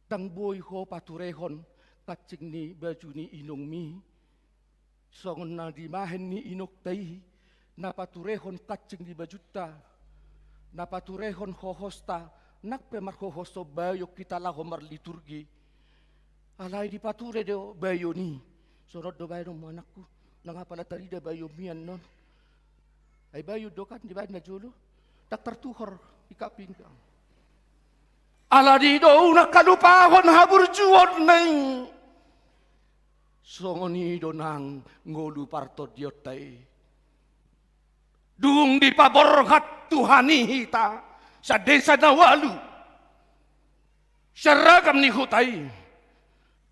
Ndang boi ho paturehon kancing ni baju ni inongmi, songon na dibahen ni inongta i, na paturehon kancing ni bajunta, na paturehon hohosta, nang pe marhohos bayo hita laho marliturgi. Alai dipature do bayo ni. Songon do bahenonmu anakku, nang apala tarida bayo mian non. Ai bayo do kan dibahen na jolo, ndang tartuhor ikat pinggang. Alani do unang halupahon haburjuonna i. Songon i do nang ngolu partondionta i. Dung dipaborhat Tuhan i hita, sian desa na ualu, sian ragam ni huta i,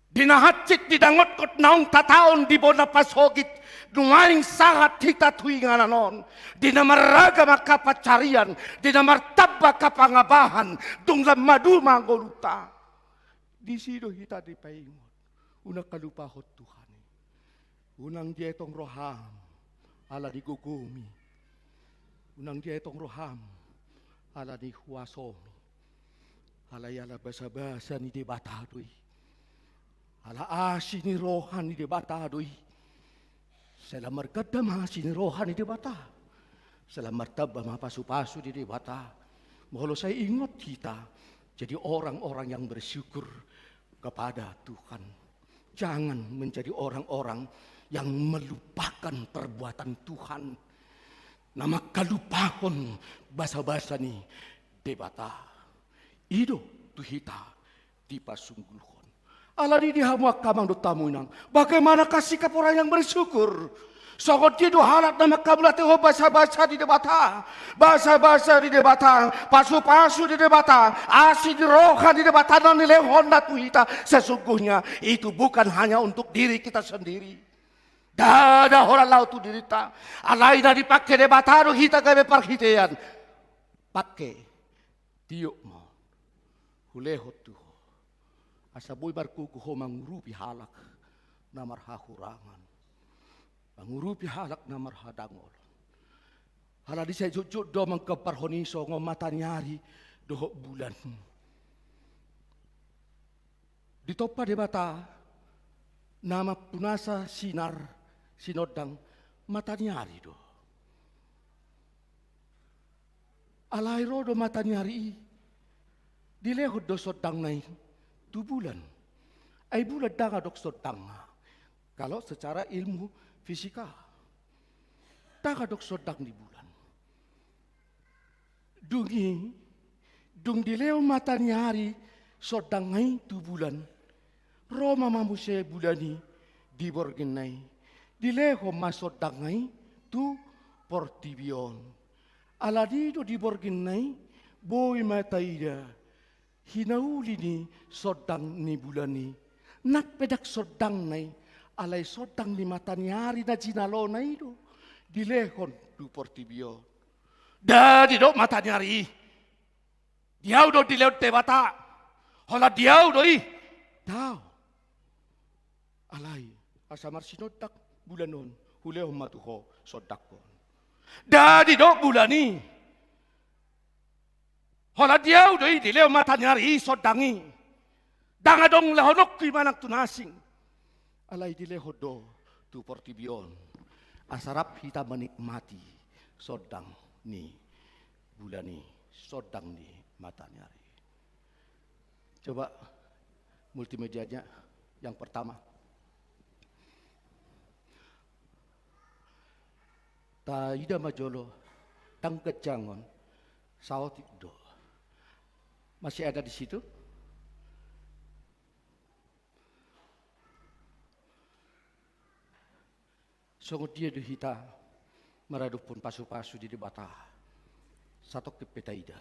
di na hansit didangothon naung tataon di bona pasogit, nuaeng sahat hita tu inganan on, di na marragam angka pansarian, di na martamba angka pangabahan, dung lam maduma ngolunta. Disi do hita dipaingot, unang halupahon Tuhan i. Unang dietong roham ala ni gogomi. Unang dietong roham ala ni huasomi. Alai ala basabasa ni Debata do i. Ala asi ni roha ni Debata do i. Sai lam marganda ma asi ni roha ni Debata. Sai lam martamba ma pasupasu ni Debata. Molo sai ingot hita jadi orang-orang yang bersyukur kepada Tuhan. Jangan menjadi orang-orang yang melupakan perbuatan Tuhan. Na mangkalupahon basabasa ni Debata. I do tu hita dipasungguhon. Alani i di hamu angka amang dohot hamu inang, bagaimanakah sikap orang yang bersyukur? Songon dia do halak na manghamauliatehon basabasa ni Debata. Basabasa ni Debata, pasupasu ni Debata, asi ni roha ni Debata na nilehonna tu hita, sesungguhnya itu bukan hanya untuk diri kita sendiri. Ndada holan laho tu dirinta. Alai na dipangke Debata do hita gabe parhitean. Pangke. Tiop ma on, hulehon tu ho, asa boi margogo ho mangurupi halak na marhahurangan, mangurupi halak na marhadangolan. Alani sai jotjot do manggambarhon i songon mataniari dohot bulan. Ditompa Debata na mampunasa sinar sinondang mataniari do. Alai ro do mataniari i, dilehon do sondangna i tu bulan. Ai bulan ndang adong sondangna. Kalau secara ilmu fisika, ndang adong sondang ni bulan. Dung i, dung dilehon mataniari sondangna i tu bulan, ro ma muse bulan i di borngin na i, dilehon ma sondangna i tu portibi on. Alani i do di borngin na i boi ma taida hinauli ni sondang ni bulan i. Nang pe ndang sondangna i, alai sondang ni mataniari na jinalona i do dilehon tu portibi on. Ndada didok mataniari i, Di ahu do dilehon Debata, holan di ahu do i. Dao. Alai, asa marsinondang bulan on, hulehon ma tu ho sondangkon. Dadi do bulan i. Holan di ahu do i dilehon mataniari i sondang i. Ndang adong lehononku i manang tu na asing. Alai dilehon do tu portibi on. Asa rap hita menikmati sondang ni bulan i, sondang ni mataniari. Coba multimedianya yang pertama. Taida ma jolo, ndang ganjang on, saotik do. Masih ada di situ? Songon dia do hita maradophon pasupasu di Debata? Satongkin pe taida.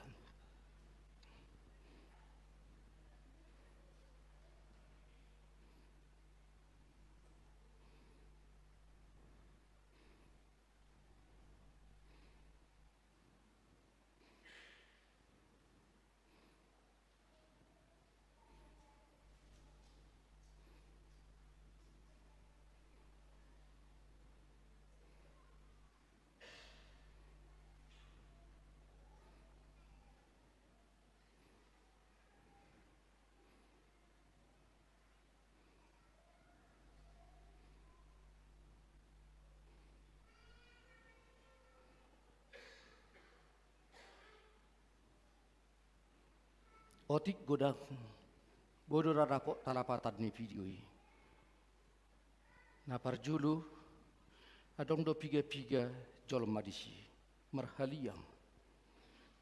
Otik godang, boi do rap dapot talapatan ni video i. Na parjolo, adong do piga-piga jolma disi marhaliang.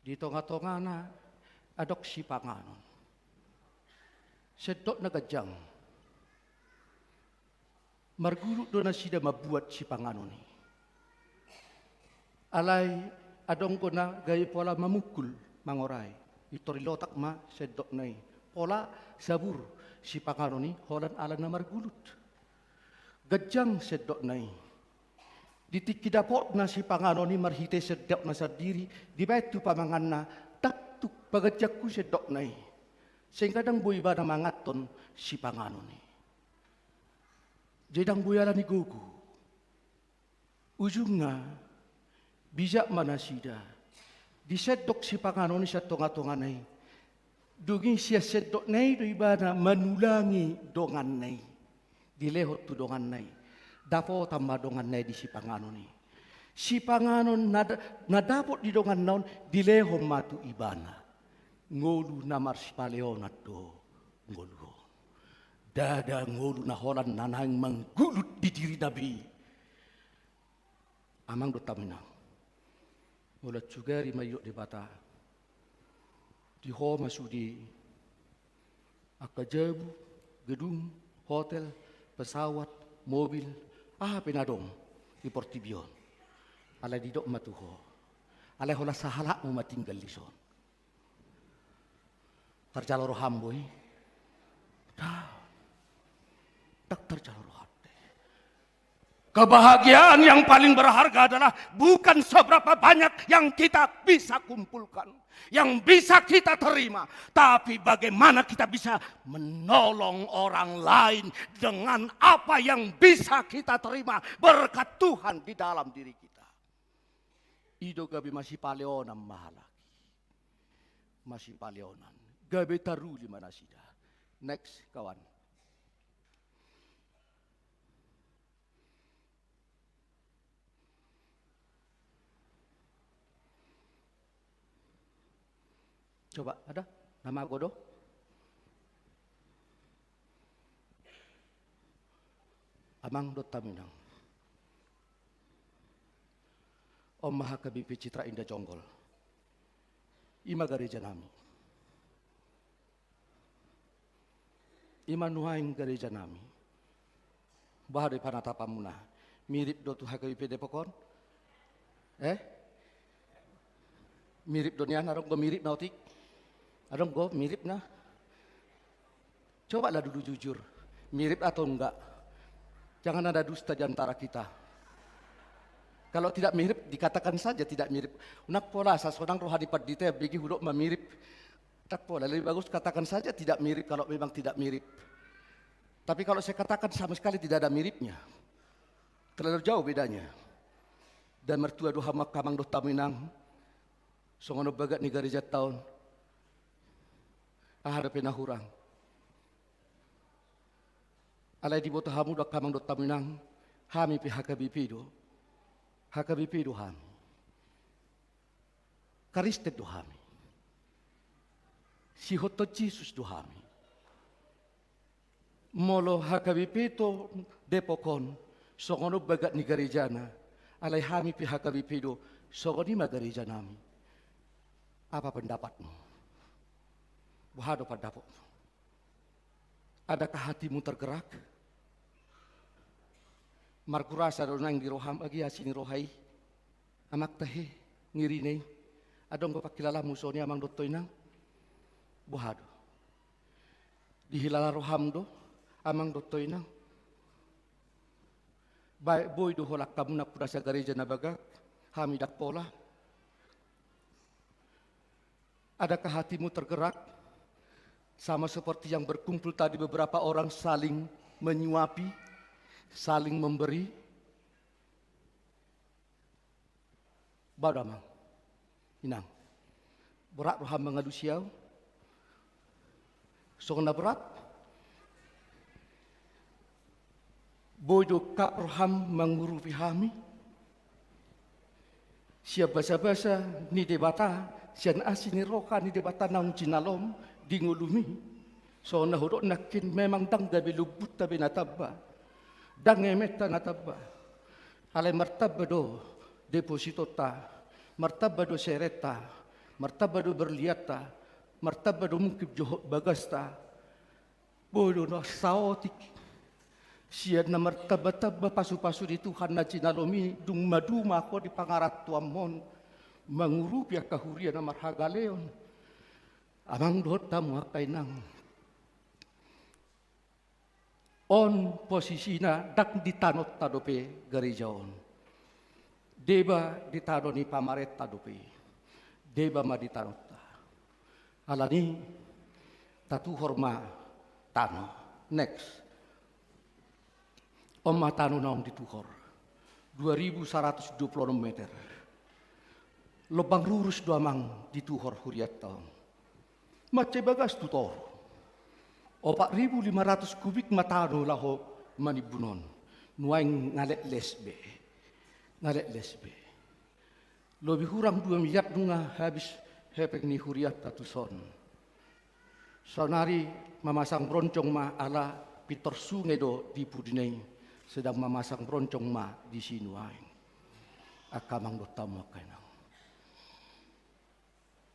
Di tonga-tongana adong sipanganon. Sendokna ganjang. Margulut do nasida mambuat sipanganon i. Alai adong do na gabe pola mamungkul mangorai. Pintor dilotak ma sendokna i. Pola sabur sipanganon i holan ala na margulut. Ganjang sendokna i. Di tingki dapotna sipanganon i marhite sendokna sandiri, dibaen tu pamanganna, ndang tung paganjangku sendokna i. Sehingga ndang boi ibana manganhon sipanganon i. Jadi ndang boi ala ni gogo. Ujungna, bijak ma nasida. Di sendok sipanganon i sian tonga-tongana i. Dung i sian sendokna i do ibana manulangi donganna i. Dilehon tu donganna i. Dapotan ma donganna i di sipanganon i. Sipanganon na da-, na dapot di donganna on dilehon ma tu ibana. Ngolu na marsipaleonan do ngolu on. Ndada ngolu na holan na naeng manggulut di dirina be. Amang dohot hamu inang. Molo sugari ma didok Debata. Di ho ma sude angka jabu, gedung, hotel, pesawat, mobil, aha pe na adong di portibi on. Alai didok ma tu ho. Alai holan sahalakmu ma tinggal dison. Tarjalo roham boi? Ndang. Ndang tarjalo rohanta. Kebahagiaan yang paling berharga adalah bukan seberapa banyak yang kita bisa kumpulkan, yang bisa kita terima, tapi bagaimana kita bisa menolong orang lain dengan apa yang bisa kita terima berkat Tuhan di dalam diri kita. I do gabe masipaleonan ma halak i. Masipaleonan. Gabe taruli ma nasida. Next, kawan. Coba, ada? Na mago do? Amang dohot hamu inang. On ma H K B P Citra Indah Jonggol. I ma garejanami. I ma nuaeng garejanami. Boha do i panatapanmuna? Mirip do tu H K B P Depok on? Eh? Mirip do nian, adong do miripna otik? Adong do miripna? Cobalah dulu jujur, mirip atau enggak? Jangan ada dusta di antara kita. Kalau tidak mirip, dikatakan saja tidak mirip. Unang pola asa sonang roha ni pandita, bege hudok ma mirip. Tak pola, lebih bagus katakan saja tidak mirip kalau memang tidak mirip. Tapi kalau saya katakan sama sekali tidak ada miripnya, terlalu jauh bedanya. Dan martua do hamu angka amang dohot hamu inang, songon on bagak ni garejanta on, aha dope na hurang. Alai diboto hamu do angka amang dohot hamu inang, hami pe H K B P do. H K B P do hami. Kristen do hami. Sihothon Jesus do hami. Molo H K B P do Depok on, songon on bagak ni garejana, alai hami pe H K B P do, songon i ma garejanami. Apa pendapatmu? Boha do pandapotmu? Adakah hatimu tergerak? Margurasa do naeng di roham agi asi ni roha i? Amang tahe, ngirina i. Adong do pangkilalamu songon i amang dohot inang? Boha do? Dihilala roham do, amang dohot inang? Baik boi do holan hamu nampunasa gareja na bagak, hami ndang pola. Adakah hatimu tergerak? Sama seperti yang berkumpul tadi beberapa orang saling menyuapi, saling memberi. Boha do amang, inang? Borat roham mangalusi au? Songon na borat? Boi do kap roham mangurupi hami? Sian basabasa ni Debata, sian asi ni roha ni Debata naung jinalom di ngolumi. Songon na hudok nangkin memang ndang gabe lombunta be na tamba, ndang ementa na tamba. Alai martamba do depositonta, martamba do serenta, martamba do berlianta, martamba do mungkin dohot bagasta. Boi do na saotik sian na martambatamba pasupasu ni Tuhan na jinalom i, dung maduma ho di pangarantoanmon mangurupi angka huria na marhagaleon. Amang dohot hamu angka inang, on posisina ndang di tanonta dope gareja on. Deba di tano ni pamarenta dope i. Deba ma di tanonta. Alani i, tatuhor ma tano. Next. On ma tano naung dituhor. Dua ribu saratus dua puluh enam meter. Lobang rurus do amang dituhor hurianta on. Mansai bagas tu toru. Opat ribu lima ratus kubik ma tano laho manimbun on. Nuaeng nga letles be. Nga letles be. Lobi hurang dua miliar nunga habis hepeng ni hurianta tuson. Saonari mamasang bronjong ma ala pintor sunge do di pudina i, sedang mamasang bronjong ma disi nuaeng. Angka amang dohot hamu angka inang.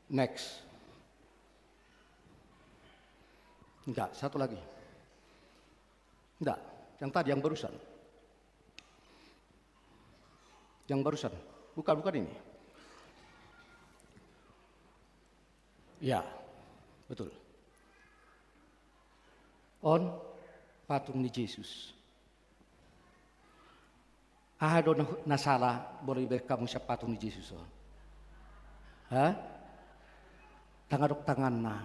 Next. Enggak, satu lagi. Enggak, yang tadi, yang barusan. Yang barusan. Bukan, bukan ini. Ya, betul. On patung ni Jesus. Aha do na, na sala molo dibereng hamu sian patung ni Jesus on? Ha? Ndang adong tanganna.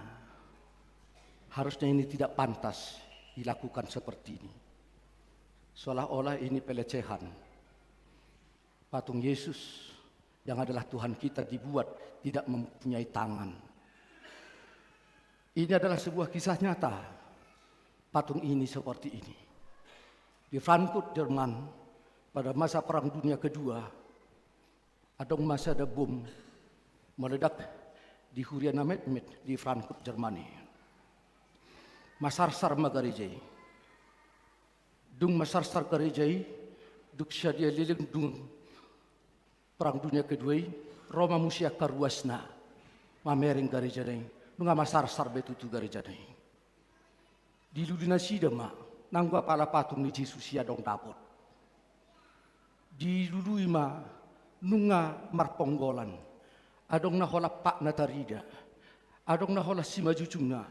Harusnya ini tidak pantas dilakukan seperti ini. Seolah-olah ini pelecehan. Patung Yesus yang adalah Tuhan kita dibuat tidak mempunyai tangan. Ini adalah sebuah kisah nyata. Patung ini seperti ini. Di Frankfurt, Jerman, pada masa Perang Dunia Kedua, adong ma sada bom meledak di huria na metmet di Frankfurt, Jerman i. Masarsar ma gareja i. Dung masarsar gareja i, dung sadia leleng dung Perang Dunia Kedua i, ro ma muse angka ruasna mamereng gareja na i, nunga masarsar be tutu gareja na i. Dilului nasida ma, nanggo apala patung ni Jesus i adong dapot. Dilului ma, nunga marponggolan. Adong na holan patna tarida. Adong na holan simanjujungna.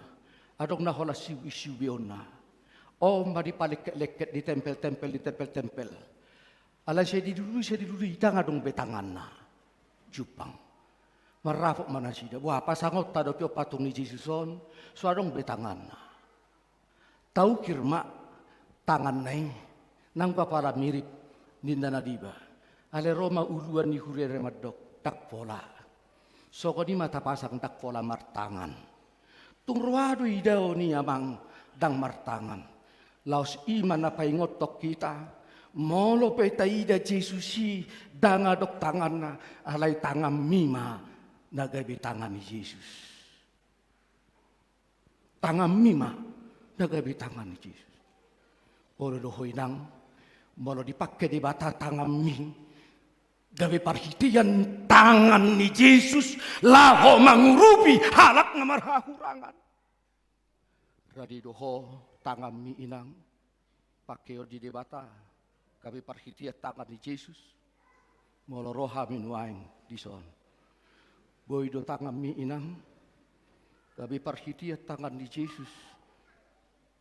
Adong na holan siu-, siubeonna. On ma dipalengket-lengket, ditempel-tempel, ditempel-tempel. Alai sai dilului, sai dilului, ndang adong be tanganna jumpang. Marrapot ma nasida. Boha, pasangonta dope on patung ni Jesus on, so adong be tanganna. Taukir ma tanganna i, nang pe apala mirip ninna na deba. Alai ro ma uluan ni huria i mandok, ndang pola. Songon i ma tapasang ndang pola martangan. Tung roa do idaon i amang ndang martangan. Laos i ma na paingothon hita, molo pe taida Jesus i ndang adong tanganna, alai tanganmi ma na gabe tangan ni Jesus. Tanganmi ma na gabe tangan ni Jesus. Olo do ho inang, molo dipangke Debata tanganmi, gabe parhitean tangan ni Jesus laho mangurupi halak na marhahurangan. Rade do ho tanganmi inang, pangkeon di Debata, gabe parhitean tangan ni Jesus. Molo ro hami nuaeng dison, boi do tanganmi inang, gabe parhitean tangan ni Jesus.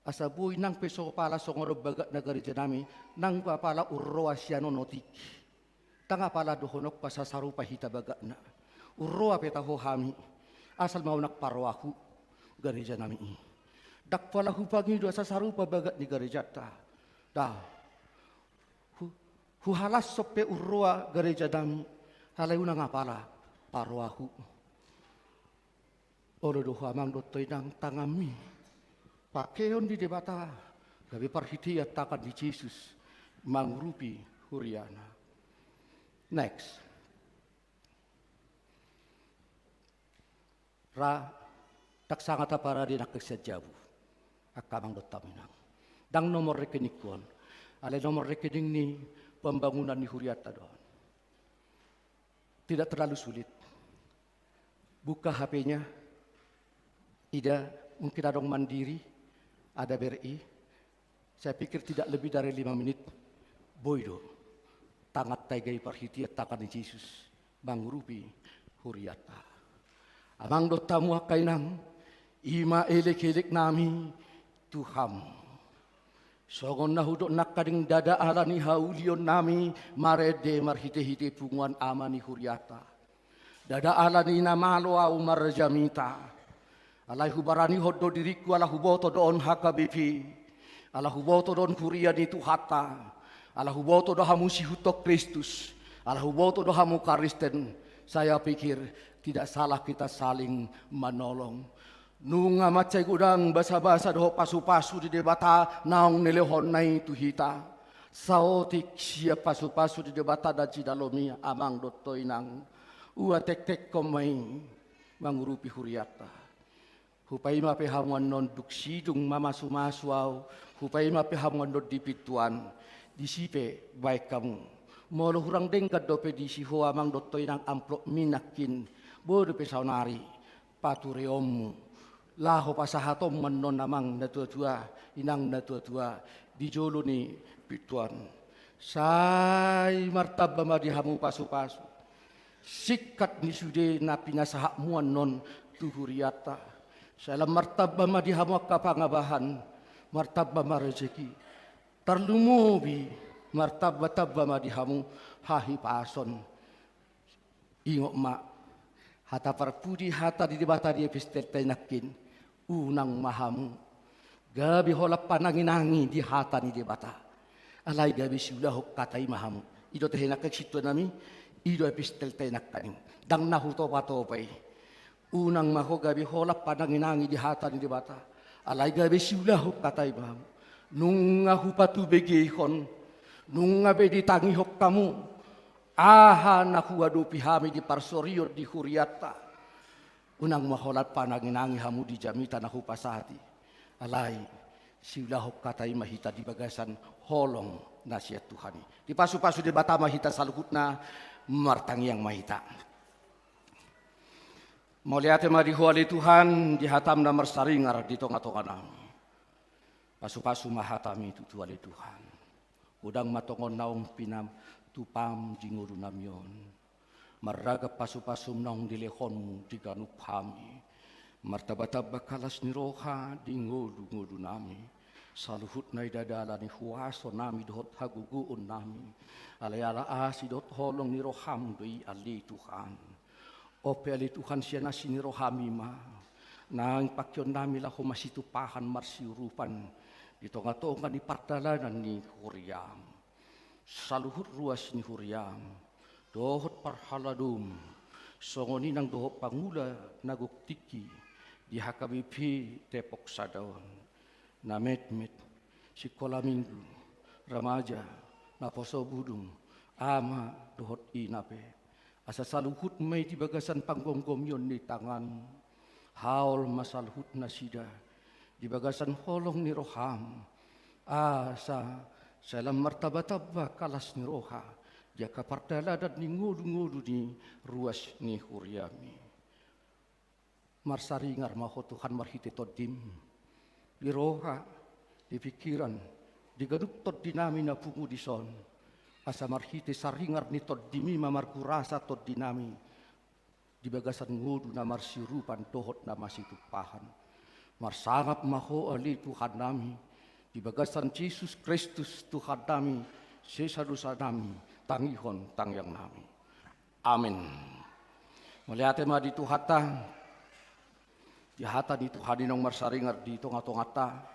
Asa boi nang pe so pala songon on bagatna gareja nami, nang pe apala umroa sian on otik. Ndang apala dohononku asa sarupa hita bagatna. Umroa pe taho hami, asal ma unang paroahu gareja nami i. Ndang pola hupangido asa sarupa bagat ni garejanta. Da. Hu-, huhalashon pe umroa gareja nami, alai unang apala paroahu. Olo do ho amang dohot ho inang tanganmi, pangkeon di Debata, gabe parhitean tangan ni Jesus mangurupi huriana. Next. Ra, ndang sanga taparade nangkin sian jabu. Angka amang dohot hamu inang. Ndang nomor rekeningku on. Alai nomor rekening ni pembangunan ni hurianta do on. Tidak terlalu sulit. Buka H P-nya, ida, mungkin adong Mandiri, ada B R I. Saya pikir tidak lebih dari lima menit, boi do tanganta i gabe parhitean tangan ni Jesus mangurupi hurianta. Amang dohot hamu angka inang, i ma elek-elek nami tu hamu. Songon na hudok nangkaning, ndada ala ni haulion nami marende marhite-hite punguan ama ni hurianta. Ndada ala ni na malo ahu marjamita. Alai hubaranihon do diringku ala huboto do on H K B P. Ala huboto do on huria ni Tuhanta. Ala huboto do hamu siihuthon Kristus. Ala huboto do hamu Kristen. Saya pikir tidak salah kita saling menolong. Nunga mansai godang basa-basa dohot pasu-pasu ni Debata naung nilehonna i tu hita. Saotik sian pasu-pasu ni Debata na jinalomi amang dohot ho inang, ua tektengkon ma i mangurupi hurianta. Hupaima pe hamu annon dung sidung mamasu-masu ahu, hupaima pe hamu annon di pintu an, disi pe baen hamu. Molo hurang denggan dope disi ho amang dohot ho inang amplopmi nangkin, boi dope saonari patureonmu. Laho pasahatonmu annon amang na tua-tua, inang na tua-tua, di jolo ni pintu an. Sai martamba ma di hamu pasu-pasu. Singkat ni sude na pinasahatmu annon tu hurianta. Sai lam martamba ma di hamu angka pangabahan, martamba ma rezeki. Tarlumobi martamba-tamba ma di hamu hahipason. Ingot ma, hata parpudi hata ni Debata di epistelta i nangkin, unang ma hamu gabe holan panangi-nangi di hata ni Debata. Alai gabe siulahon hata i ma hamu. I do tahe nangkin sintua nami, i do epistelta i nangkaning. Ndang na hutopa-topa i. Unang ma ho gabe holan panangi-nangi di hata ni Debata. Alai gabe siulahon hata i ma hamu. Nunga hupatubegeihon, nunga be ditangihon hamu aha na huadopi hami di parsorion di hurianta. Unang ma holan panangi-nangi hamu di jamita na hupasahat i. Alai siulahon hata i ma hita di bagasan holong na sian Tuhan i. Dipasu-pasu Debata ma hita saluhutna, martangiang ma hita. Mauliate ma di Ho ale Tuhan, di hatam na marsaringar di tonga-tonga nami. Pasu-pasu ma hatami tutu ale Tuhan. Godang ma tongon naung pinatupam di ngolu nami on. Marragam pasu-pasum naung dilehonmu di ganup hami. Martamba-tamba angka las ni roha di ngolu-ngolu nami. Saluhutna i ndada ala ni huaso nami dohot hagogoon nami. Alai ala asi dohot holong ni roham do i ale Tuhan. On pe ale Tuhan, sian asi ni rohaM i ma naeng pangkeonnami laho masitumpahan marsiurupan di tongatonga ni pardalanan ni huriaM. Saluhut ruas ni huriaM dohot parhaladoM, songon i nang dohot pangula na gok tingki di H K B P Depok sada on, na metmet, sikola minggu, remaja, naposobulung, ama dohot ina pe. Asa saluhut ma i di bagasan panggomgomion ni tanganMu. Haol ma saluhut nasida di bagasan holong ni rohaM, asa sai lam martambatamba las ni roha di angka pardalanan ni ngolungolu ni ruas ni huriaMi. Marsaringar ma Ho Tuhan marhite TondiM, di roha, di pingkiran, di ganup tondinami na pungu dison, asa marhite saringar ni TondiM i ma marhurasa tondinami di bagasan ngolu na marsiurupan dohot na masitumpahan. Marsangap ma Ho ale Tuhannami, di bagasan Jesus Kristus Tuhannami, sesa dosanami, tangihon tangiangnami. Amen. Mauliate ma di Tuhanta, di hata ni Tuhan i naung marsaringar di tongatonganta.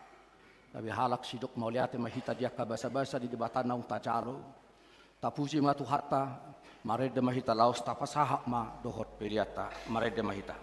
Gabe halak sidok mauliate ma hita di angka basabasa ni Debata naung tajalo. Tapuji ma Tuhanta, marende ma hita laos tapasahat ma dohot peleanta, marende ma hita.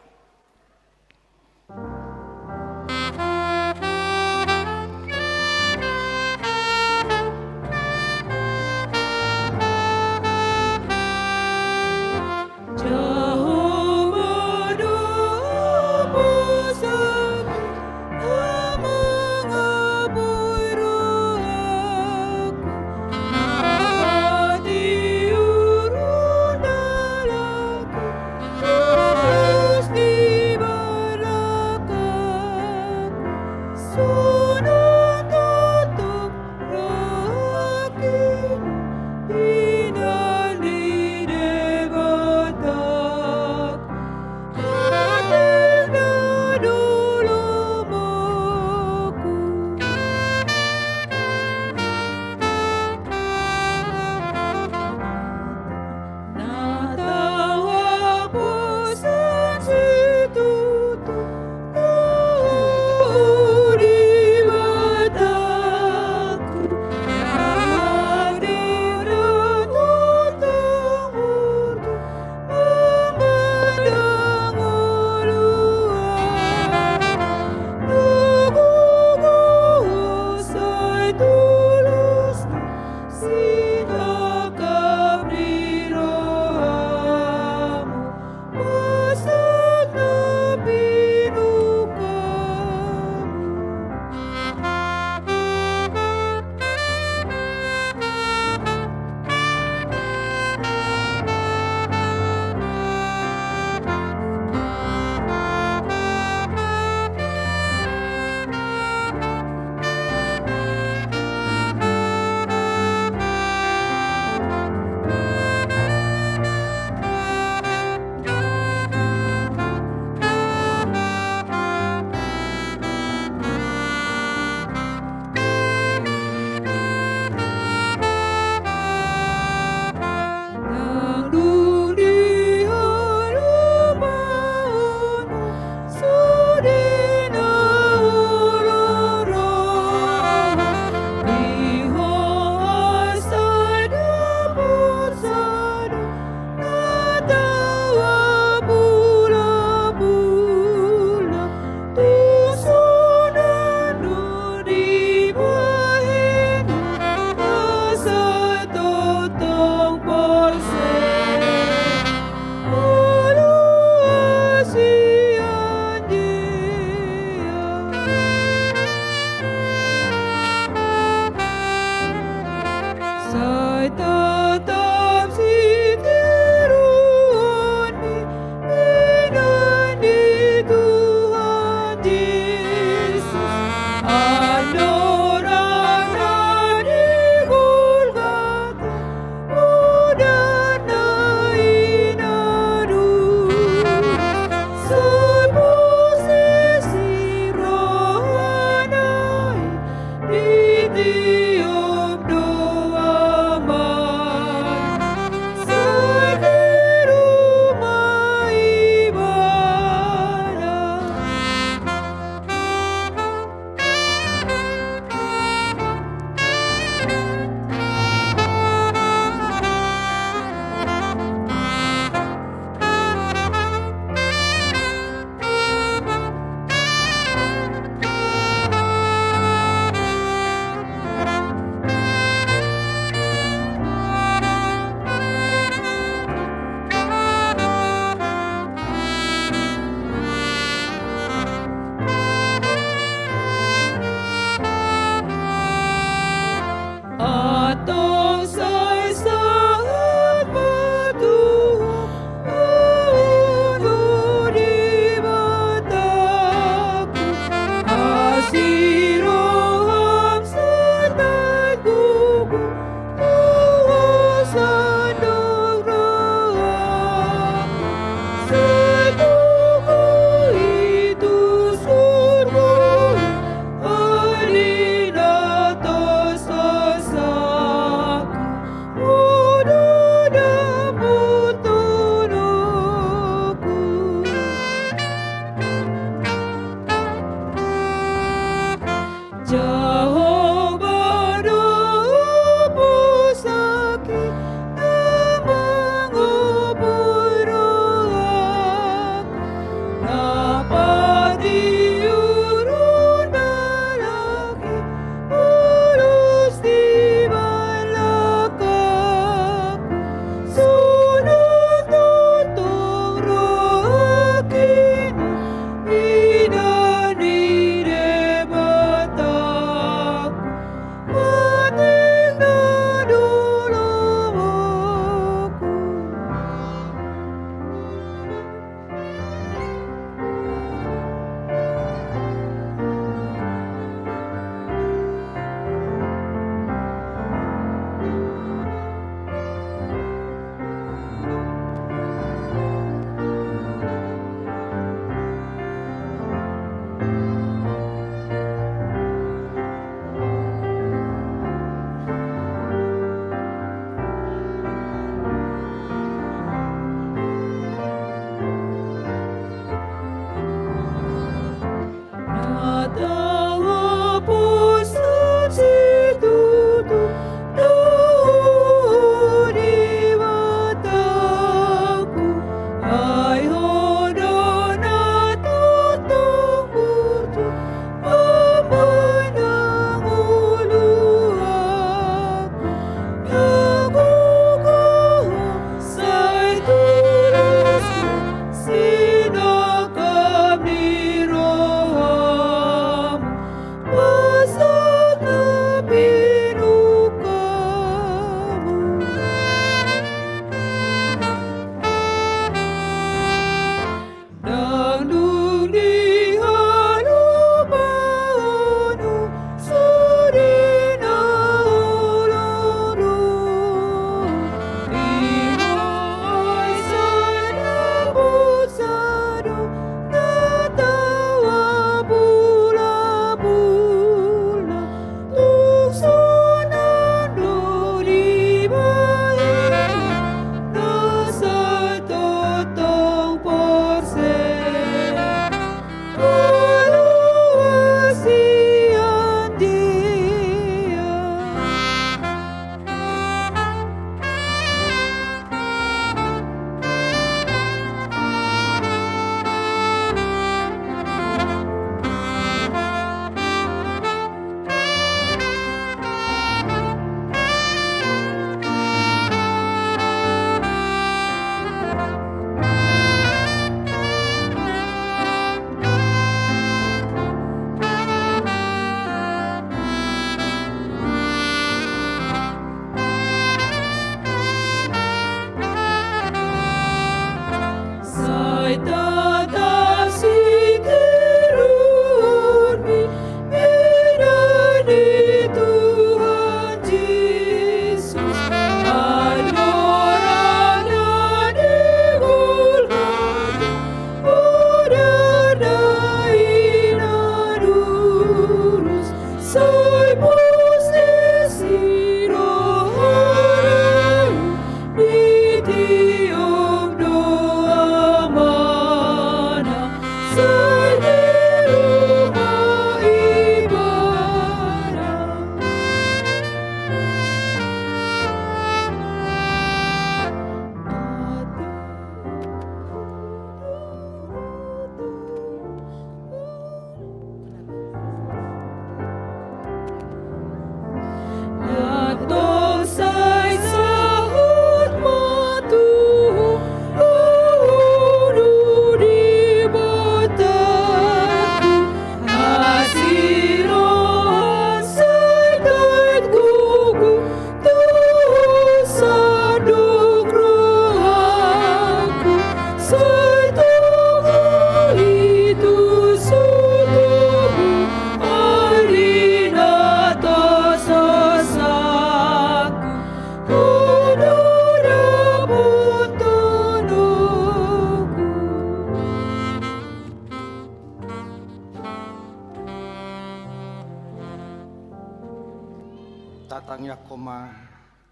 Tatangiangkon ma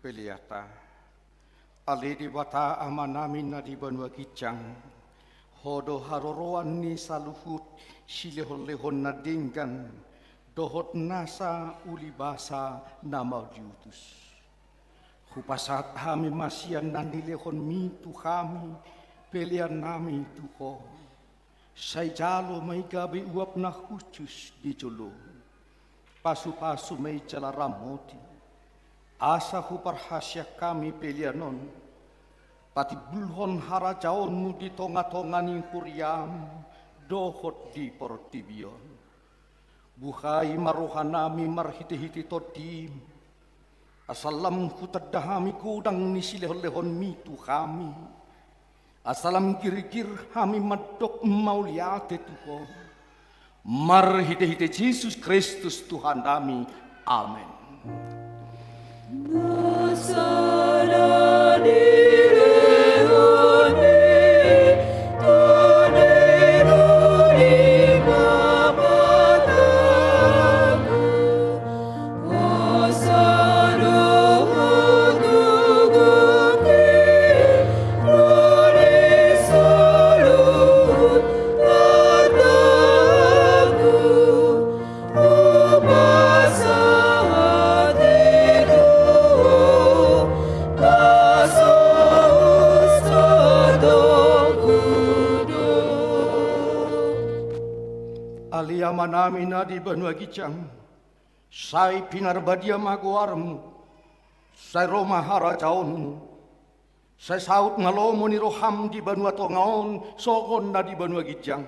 peleanta. Ale Debata Amanami na di banua ginjang, Ho do haroroan ni saluhut silehonlehon na denggan dohot nasa ulibasa na mau diutus. Hupasahat hami ma sian na nilehonmi tu hami peleannami tu Ho. Sai jalo ma i gabe uap na hushus di jolo. Pasupasu ma i jala ramoti, asa huparhaseang hami pelean on patimbulhon harajaonmu di tongatonga ni huriam dohot di portibi on. Buhai ma rohanami marhitehite Tondim, asa lam hutanda hami godang ni silehonlehonmi tu hami, asa lam girgir hami mandok mauliate tu Ho, marhitehite Jesus Kristus Tuhannami. Amen. Ale Amanami na di banua ginjang, sai pinarbadia ma goarmu, sai ro ma harajaonmu, sai saut ma lomo ni roham di banua tonga on songon na di banua ginjang.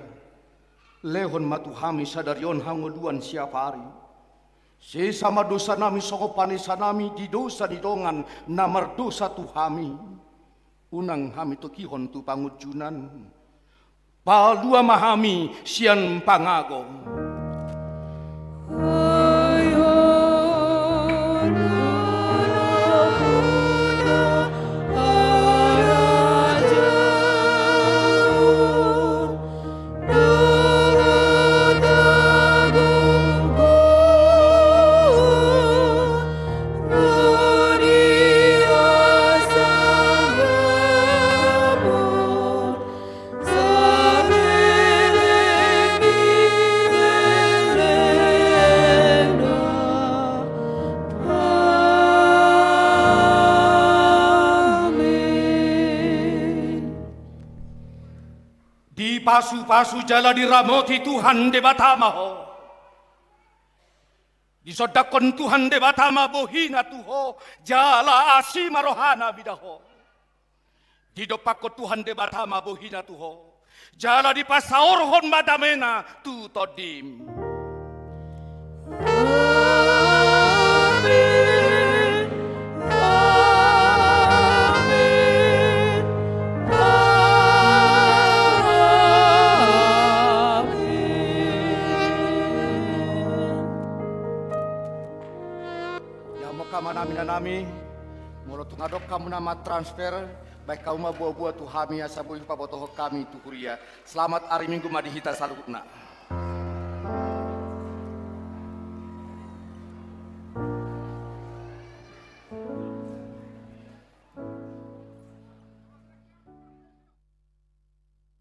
Lehon ma tu hami sadari on hangoluan siapari. Sesa ma dosanami songon panesanami di dosa ni dongan na mardosa tu hami. Unang hami togihon tu pangunjunan. Palua ma hami sian pangago. Dipasupasu jala diramoti Tuhan Debata ma ho. Disondangkon Tuhan Debata ma bohina tu ho, jala asi ma rohana mida ho. Didompakkon Tuhan Debata ma bohina tu ho, jala dipasaorhon ma damena tu tondim. Amen. Amen. Amen. Ia molo hamu na minanami, molo tung adong hamu na mantransfer, baen hamu ma boaboa tu hami asa boi hupabotohon hami tu huria. Selamat ari Minggu ma di hita saluhutna.